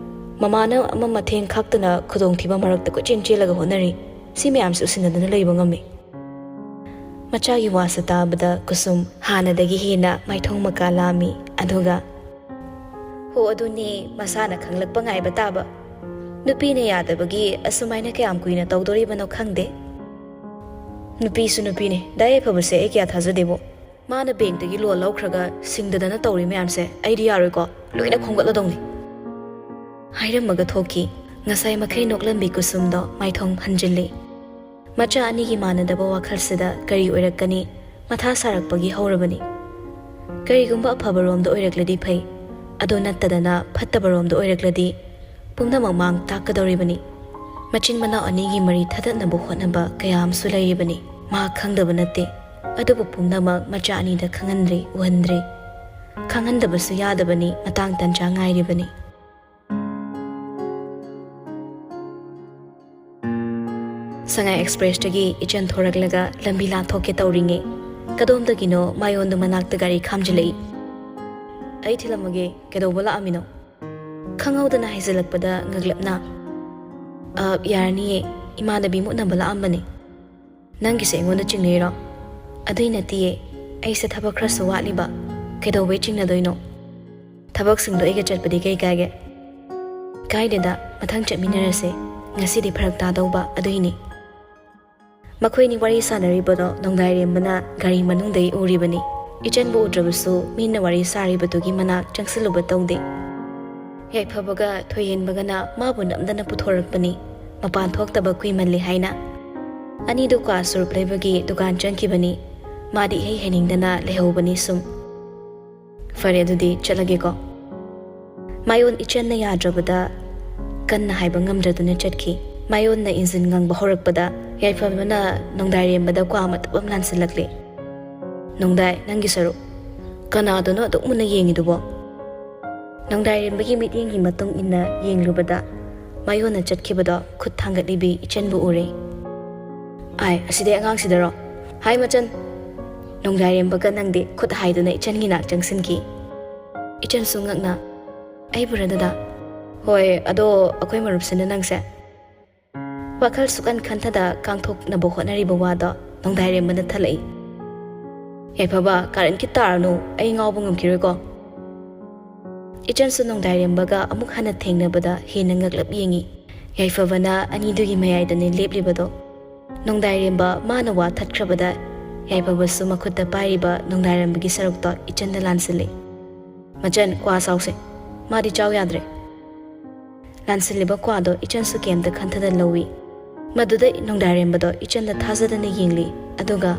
ꯃꯃꯥꯅ ꯑꯃ ꯃꯊꯦꯡ ꯈꯥꯛꯇꯅ ꯈꯨꯗꯣꯡꯊꯤꯕ ꯃꯔꯛꯇ ꯀꯣꯏꯆꯦꯟ ꯆꯦꯜꯂꯒ ꯍꯣꯠꯅꯔꯤ꯫ ꯁꯤ ꯃꯌꯥꯝꯁꯦ ꯎꯁꯤꯟꯅꯗꯨꯅ ꯂꯩꯕ ꯉꯝꯃꯤ꯫" ꯃꯆꯥꯒꯤ ꯋꯥꯁꯦ ꯇꯥꯕꯗ ꯀꯨꯁꯨꯝ ꯍꯥꯟꯅꯗꯒꯤ ꯍꯦꯟꯅ ꯃꯥꯏꯊꯣꯡ ꯃꯀꯥ ꯂꯥꯝꯃꯤ꯫ ꯑꯗꯨꯒ, "ꯍꯣ, ꯑꯗꯨꯅꯦ, ꯃꯁꯥꯅ ꯈꯪꯂꯛꯄ ꯉꯥꯏꯕ ꯇꯥꯕ꯫ ꯅꯨꯄꯤꯅ ꯌꯥꯗꯕꯒꯤ ꯑꯁꯨꯃꯥꯏꯅ ꯀꯌꯥꯝ ꯀꯨꯏꯅ ꯇꯧꯗꯣꯔꯤꯕꯅꯣ ꯈꯪꯗꯦ꯫ ꯅꯨꯄꯤꯁꯨ ꯅꯨꯄꯤꯅꯦ, ꯗꯥ ꯌꯥꯏꯐꯕꯁꯦ ꯑꯩ ꯀꯌꯥ ꯊꯥꯖꯗꯦꯕꯣ꯫ ꯃꯥꯅ ꯕꯦꯡꯛꯇꯒꯤ ꯂꯣꯟ ꯂꯧꯈ꯭ꯔꯒ ꯁꯤꯡꯗꯗꯅ ꯇꯧꯔꯤ ꯃꯌꯥꯝꯁꯦ ꯑꯩꯗꯤ ꯌꯥꯔꯣꯏꯀꯣ, ꯂꯣꯏꯅ ꯈꯣꯝꯒꯠꯂꯗꯧꯅꯤ꯫" ꯍꯥꯏꯔꯝꯃꯒ ꯊꯣꯛꯈꯤ꯫ ꯉꯁꯥꯏ ꯃꯈꯩ ꯅꯣꯛꯂꯝꯕꯤ ꯀꯨꯁꯨꯝꯗꯣ ꯃꯥꯏꯊꯣꯡ ꯍꯟꯖꯤꯜꯂꯤ꯫ ꯃꯆꯥ ꯑꯅꯤꯒꯤ ꯃꯥꯟꯅꯗꯕ ꯋꯥꯈꯜꯁꯤꯗ ꯀꯔꯤ ꯑꯣꯏꯔꯛꯀꯅꯤ? ꯃꯊꯥ ꯁꯥꯔꯛꯄꯒꯤ ꯍꯧꯔꯕꯅꯤ꯫ ꯀꯔꯤꯒꯨꯝꯕ ꯑꯐꯕꯔꯣꯝꯗ ꯑꯣꯏꯔꯛꯂꯗꯤ ꯐꯩ, ꯑꯗꯨ ꯅꯠꯇꯗꯅ ꯐꯠꯇꯕꯔꯣꯝꯗ ꯑꯣꯏꯔꯛꯂꯗꯤ ꯄꯨꯝꯅꯃꯛ ꯃꯥꯡ ꯇꯥꯛꯀꯗꯧꯔꯤꯕꯅꯤ꯫ ꯃꯆꯤꯟ ꯃꯅꯥꯎ ꯑꯅꯤꯒꯤ ꯃꯔꯤ ꯊꯗꯠꯅꯕ ꯍꯣꯠꯅꯕ ꯀꯌꯥ ꯑꯃꯁꯨ ꯂꯩꯔꯤꯕꯅꯤ꯫ ꯃꯍꯥꯛ ꯈꯪꯗꯕ ꯅꯠꯇꯦ꯫ ꯑꯗꯨꯕꯨ ꯄꯨꯝꯅꯃꯛ ꯃꯆꯥ ꯑꯅꯤꯗ ꯈꯪꯍꯟꯗ꯭ꯔꯤ, ꯎꯍꯟꯗ꯭ꯔꯤ꯫ ꯈꯪꯍꯟꯗꯕꯁꯨ ꯌꯥꯗꯕꯅꯤ, ꯃꯇꯥꯡ ꯇꯟꯖꯥ ꯉꯥꯏꯔꯤꯕꯅꯤ꯫ ꯁꯉꯥꯏ ꯑꯦꯛꯁꯄ꯭ꯔꯦꯁꯇꯒꯤ ꯏꯆꯟ ꯊꯣꯔꯛꯂꯒ ꯂꯝꯕꯤ ꯂꯥꯟꯊꯣꯛꯀꯦ ꯇꯧꯔꯤꯉꯩ, ꯀꯗꯣꯝꯗꯒꯤꯅꯣ ꯃꯥꯏꯌꯣꯟꯗꯨ ꯃꯅꯥꯛꯇ ꯒꯥꯔꯤ ꯈꯥꯝꯖꯤꯜꯂꯛꯏ꯫ "ꯑꯩ ꯊꯤꯜꯂꯝꯃꯒꯦ, ꯀꯩꯗꯧꯕ ꯂꯥꯛꯑꯝꯃꯤꯅꯣ?" ꯈꯪꯍꯧꯗꯅ ꯍꯥꯏꯖꯤꯜꯂꯛꯄꯗ ꯉꯛꯂꯞꯅ, "ꯑ, ꯌꯥꯔꯅꯤꯌꯦ, ꯏꯃꯥꯟꯅꯕꯤ ꯃꯨꯠꯅꯕ ꯂꯥꯛꯑꯝꯕꯅꯦ꯫" "ꯅꯪꯒꯤꯁꯦ ꯑꯩꯉꯣꯟꯗ ꯆꯤꯡꯅꯩꯔꯣ?" "ꯑꯗꯨꯏ ꯅꯠꯇꯤꯌꯦ, ꯑꯩꯁꯦ ꯊꯕꯛ ꯈꯔꯁꯨ ꯋꯥꯠꯂꯤꯕ꯫" "ꯀꯩꯗꯧꯕꯩ ꯆꯤꯡꯅꯗꯣꯏꯅꯣ? ꯊꯕꯛꯁꯤꯡꯗꯣ ꯑꯩꯒ ꯆꯠꯄꯗꯤ ꯀꯩ ꯀꯥꯏꯒꯦ?" "ꯀꯥꯏꯗꯦꯗ, ꯃꯊꯪ ꯆꯠꯃꯤꯟꯅꯔꯁꯦ꯫ ꯉꯁꯤꯗꯤ ꯐꯔꯛ ꯇꯥꯗꯧꯕ ꯑꯗꯨꯏꯅꯦ꯫" ꯃꯈꯣꯏꯅꯤ ꯋꯥꯔꯤ ꯁꯥꯟꯅꯔꯤꯕꯗꯣ ꯅꯣꯡꯗꯥꯏꯔꯦꯝꯕꯅ ꯒꯥꯔꯤ ꯃꯅꯨꯡꯗꯒꯤ ꯎꯔꯤꯕꯅꯤ꯫ ꯏꯆꯟꯕꯨ ꯎꯗ꯭ꯔꯕꯁꯨ ꯃꯤꯅ ꯋꯥꯔꯤ ꯁꯥꯔꯤꯕꯗꯨꯒꯤ ꯃꯅꯥꯛ ꯆꯪꯁꯤꯜꯂꯨꯕ ꯇꯧꯗꯦ꯫ ꯌꯥꯏꯐꯕꯒ ꯊꯣꯏꯍꯦꯟꯕꯒꯅ ꯃꯥꯕꯨ ꯅꯝꯗꯅ ꯄꯨꯊꯣꯔꯛꯄꯅꯤ, ꯃꯄꯥꯟ ꯊꯣꯛꯇꯕ ꯀꯨꯏꯃꯜꯂꯦ ꯍꯥꯏꯅ꯫ ꯑꯅꯤꯗꯨ ꯀ꯭ꯋꯥ ꯁꯨꯔꯨꯞ ꯂꯩꯕꯒꯤ ꯗꯨꯀꯥꯟ ꯆꯪꯈꯤꯕꯅꯤ꯫ ꯃꯥꯗꯤ ꯏꯍꯩ ꯍꯩꯅꯤꯡꯗꯅ ꯂꯩꯍꯧꯕꯅꯤ ꯁꯨꯝ꯫ "ꯐꯔꯦ, ꯑꯗꯨꯗꯤ ꯆꯠꯂꯒꯦꯀꯣ꯫" ꯃꯥꯌꯣꯟ ꯏꯆꯟꯅ ꯌꯥꯗ꯭ꯔꯕꯗ ꯀꯟꯅ ꯍꯥꯏꯕ ꯉꯝꯗ꯭ꯔꯗꯨꯅ ꯆꯠꯈꯤ꯫ ꯃꯥꯌꯣꯟꯅ ꯏꯟꯖꯤꯟ ꯉꯪꯕ ꯍꯧꯔꯛꯄꯗ ꯌꯥꯏꯐꯕꯅ ꯅꯣꯡꯗꯥꯏꯔꯦꯝꯕꯗ ꯀ꯭ꯋꯥ ꯃꯇꯨꯞ ꯑꯃ ꯂꯥꯟꯁꯤꯜꯂꯛꯂꯦ꯫ "ꯅꯣꯡꯗꯥꯏ, ꯅꯪꯒꯤ ꯁꯔꯨꯛ꯫ ꯀꯅꯥꯗꯅꯣ ꯑꯗꯨꯛ ꯃꯨꯟꯅ ꯌꯦꯡꯉꯤꯗꯨꯕꯣ?" ꯅꯣꯡꯗꯥꯏꯔꯦꯝꯕꯒꯤ ꯃꯤꯠꯌꯦꯡꯒꯤ ꯃꯇꯨꯡ ꯏꯟꯅ ꯌꯦꯡꯂꯨꯕꯗ ꯃꯥꯌꯣꯟꯅ ꯆꯠꯈꯤꯕꯗꯣ ꯈꯨꯠ ꯊꯥꯡꯒꯠꯂꯤꯕꯤ ꯏꯆꯟꯕꯨ ꯎꯔꯦ꯫ "ꯑꯥꯏ, ꯑꯁꯤꯗꯤ ꯑꯉꯥꯡꯁꯤꯗꯔꯣ? ꯍꯥꯏ ꯃꯆꯟ, ꯅꯣꯡꯗꯥꯏꯔꯦꯝꯕꯒ ꯅꯪꯗꯤ ꯈꯨꯠ ꯍꯥꯏꯗꯨꯅ ꯏꯆꯟꯒꯤ ꯅꯥꯛ ꯆꯪꯁꯤꯟꯈꯤ꯫" ꯏꯆꯟꯁꯨ ꯉꯛꯅ, "ꯑꯩꯕꯨꯔ ꯗꯗꯥ?" "ꯍꯣꯏ, ꯑꯗꯣ ꯑꯩꯈꯣꯏ ꯃꯔꯨꯞꯁꯤꯅ ꯅꯪꯁꯦ?" ꯋꯥꯈꯜ ꯁꯨꯛꯈꯟ ꯈꯟꯊꯗ ꯀꯥꯡꯊꯣꯛꯅꯕ ꯍꯣꯠꯅꯔꯤꯕ ꯋꯥꯗꯣ ꯅꯣꯡꯗꯥꯏꯔꯦꯝꯕꯅ ꯊꯠꯂꯛꯏ꯫ "ꯌꯥꯏꯐꯕ, ꯀꯥꯔꯟ ꯈꯤꯠ ꯇꯥꯔꯅꯨ, ꯑꯩ ꯉꯥꯎꯕ ꯉꯝꯈꯤꯔꯣꯏꯀꯣ꯫" ꯏꯆꯟꯁꯨ ꯅꯣꯡꯗꯥꯏꯔꯦꯝꯕꯒ ꯑꯃꯨꯛ ꯍꯟꯅ ꯊꯦꯡꯅꯕꯗ ꯍꯦꯟꯅ ꯉꯛꯂꯞ ꯌꯦꯡꯉꯤ꯫ ꯌꯥꯏꯐꯕꯅ ꯑꯅꯤꯗꯨꯒꯤ ꯃꯌꯥꯏꯗꯅꯤ ꯂꯦꯞꯂꯤꯕꯗꯣ꯫ ꯅꯣꯡꯗꯥꯏꯔꯦꯝꯕ ꯃꯥꯅ ꯋꯥ ꯊꯠꯈ꯭ꯔꯕꯗ ꯌꯥꯏꯐꯕꯁꯨ ꯃꯈꯨꯠꯇ ꯄꯥꯏꯔꯤꯕ ꯅꯣꯡꯗꯥꯏꯔꯦꯝꯕꯒꯤ ꯁꯔꯨꯛꯇꯣ ꯏꯆꯟꯗ ꯂꯥꯟꯁꯤꯜꯂꯤ꯫ "ꯃꯆꯟ, ꯀ꯭ꯋꯥ ꯆꯥꯎꯁꯦ꯫ ꯃꯥꯗꯤ ꯆꯥꯎ ꯌꯥꯗ꯭ꯔꯦ꯫" ꯂꯥꯟꯁꯤꯜꯂꯤꯕ ꯀ꯭ꯋꯥꯗꯣ ꯏꯆꯟꯁꯨ ꯀꯩꯝꯇ ꯈꯟꯊꯗ ꯂꯧꯏ꯫ ꯃꯗꯨꯗ ꯅꯣꯡꯗꯥꯏꯔꯦꯝꯕꯗꯣ ꯏꯆꯟꯗ ꯊꯥꯖꯗꯅ ꯌꯦꯡꯂꯤ꯫ ꯑꯗꯨꯒ,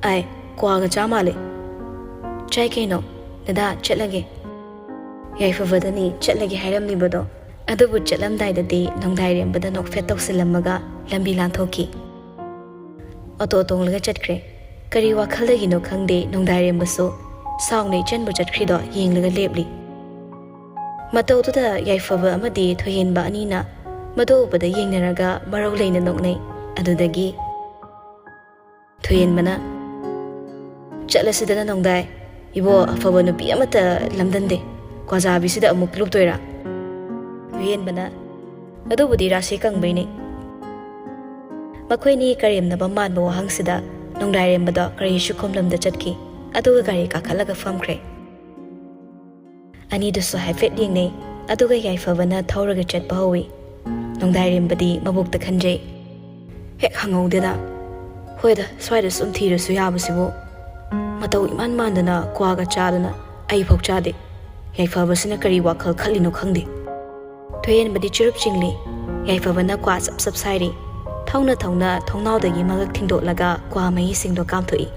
"ꯑꯥꯏ, ꯀ꯭ꯋꯥꯒ ꯆꯥ ꯃꯥꯜꯂꯦ꯫" "ꯆꯥꯏ ꯀꯩꯅꯣ꯫ ꯗꯗꯥ, ꯆꯠꯂꯒꯦ꯫" ꯌꯥꯏꯐꯕꯗꯅꯤ ꯆꯠꯂꯒꯦ ꯍꯥꯏꯔꯝꯂꯤꯕꯗꯣ꯫ ꯑꯗꯨꯕꯨ ꯆꯠꯂꯝꯗꯥꯏꯗꯗꯤ ꯅꯣꯡꯗꯥꯏꯔꯦꯝꯕꯗ ꯅꯣꯛꯐꯦꯠ ꯇꯧꯁꯤꯜꯂꯝꯃꯒ ꯂꯝꯕꯤ ꯂꯥꯟꯊꯣꯛꯈꯤ꯫ ꯑꯣꯇꯣ ꯇꯣꯡꯂꯒ ꯆꯠꯈ꯭ꯔꯦ꯫ ꯀꯔꯤ ꯋꯥꯈꯜꯗꯒꯤꯅꯣ ꯈꯪꯗꯦ, ꯅꯣꯡꯗꯥꯏꯔꯦꯝꯕꯁꯨ ꯁꯥꯎꯅ ꯏꯆꯟꯕꯨ ꯆꯠꯈ꯭ꯔꯤꯗꯣ ꯌꯦꯡꯂꯒ ꯂꯦꯞꯂꯤ꯫ ꯃꯇꯧꯗꯨꯗ ꯌꯥꯏꯐꯕ ꯑꯃꯗꯤ ꯊꯣꯏꯍꯦꯟꯕ ꯑꯅꯤꯅ ꯃꯗꯨ ꯎꯕꯗ ꯌꯦꯡꯅꯔꯒ ꯃꯔꯧ ꯂꯩꯅ ꯅꯣꯛꯅꯩ꯫ ꯑꯗꯨꯗꯒꯤ ꯊꯣꯏꯍꯦꯟꯕꯅ, "ꯆꯠꯂꯁꯤꯗꯅ ꯅꯣꯡꯗꯥꯏ, ꯏꯕꯣ, ꯑꯐꯕ ꯅꯨꯄꯤ ꯑꯃꯠꯇ ꯂꯝꯗꯟꯗꯦ, ꯀ꯭ꯋꯥꯖꯥꯕꯤꯁꯤꯗ ꯑꯃꯨꯛ ꯂꯨꯞꯇꯣꯏꯔꯥ?" ꯊꯣꯏꯍꯦꯟꯕꯅ, "ꯑꯗꯨꯕꯨꯗꯤ ꯔꯥꯁꯤ ꯀꯪꯕꯩꯅꯦ꯫" ꯃꯈꯣꯏꯅꯤ ꯀꯔꯦꯝꯅꯕ ꯃꯥꯟꯕ ꯋꯥꯍꯪꯁꯤꯗ ꯅꯣꯡꯗꯥꯏꯔꯦꯝꯕꯗꯣ ꯀꯔꯤꯁꯨ ꯈꯨꯝꯂꯝꯗ ꯆꯠꯈꯤ꯫ ꯑꯗꯨꯒ ꯒꯥꯔꯤ ꯀꯥꯈꯠꯂꯒ ꯐꯝꯈ꯭ꯔꯦ꯫ ꯑꯅꯤꯗꯨꯁꯨ ꯍꯥꯏꯐꯦꯠ ꯌꯦꯡꯅꯩ, ꯑꯗꯨꯒ ꯌꯥꯏꯐꯕꯅ ꯊꯧꯔꯒ ꯆꯠꯄ ꯍꯧꯏ꯫ ꯅꯣꯡꯗꯥꯏꯔꯦꯝꯕꯗꯤ ꯃꯕꯣꯛꯇ ꯈꯟꯖꯩ꯫ "ꯍꯦꯛ ꯍꯪꯍꯧꯗꯦꯗ꯫ ꯍꯣꯏꯗ, ꯁ꯭ꯋꯥꯏꯗ ꯁꯨꯝ ꯊꯤꯔꯁꯨ ꯌꯥꯕꯁꯤꯕꯨ꯫ ꯃꯇꯧ ꯏꯃꯥꯟ ꯃꯥꯟꯗꯅ ꯀ꯭ꯋꯥꯒ ꯆꯥꯗꯅ ꯑꯩꯐꯥꯎ ꯆꯥꯗꯦ꯫ ꯌꯥꯏꯐꯕꯁꯤꯅ ꯀꯔꯤ ꯋꯥꯈꯜ ꯈꯜꯂꯤꯅꯣ ꯈꯪꯗꯦ꯫ ꯊꯣꯏꯍꯦꯟꯕꯗꯤ ꯆꯨꯔꯨꯞ ꯆꯤꯡꯂꯤ꯫ ꯌꯥꯏꯐꯕꯅ ꯀ꯭ꯋꯥ ꯆꯞ ꯆꯞ ꯁꯥꯏꯔꯤ꯫ ꯊꯧꯅ ꯊꯧꯅ ꯊꯣꯡꯅꯥꯎꯗꯒꯤ ꯃꯉꯛ ꯊꯤꯡꯗꯣꯛꯂꯒ ꯀ꯭ꯋꯥ ꯃꯍꯤꯁꯤꯡꯗꯣ ꯀꯥꯝꯊꯣꯛꯏ꯫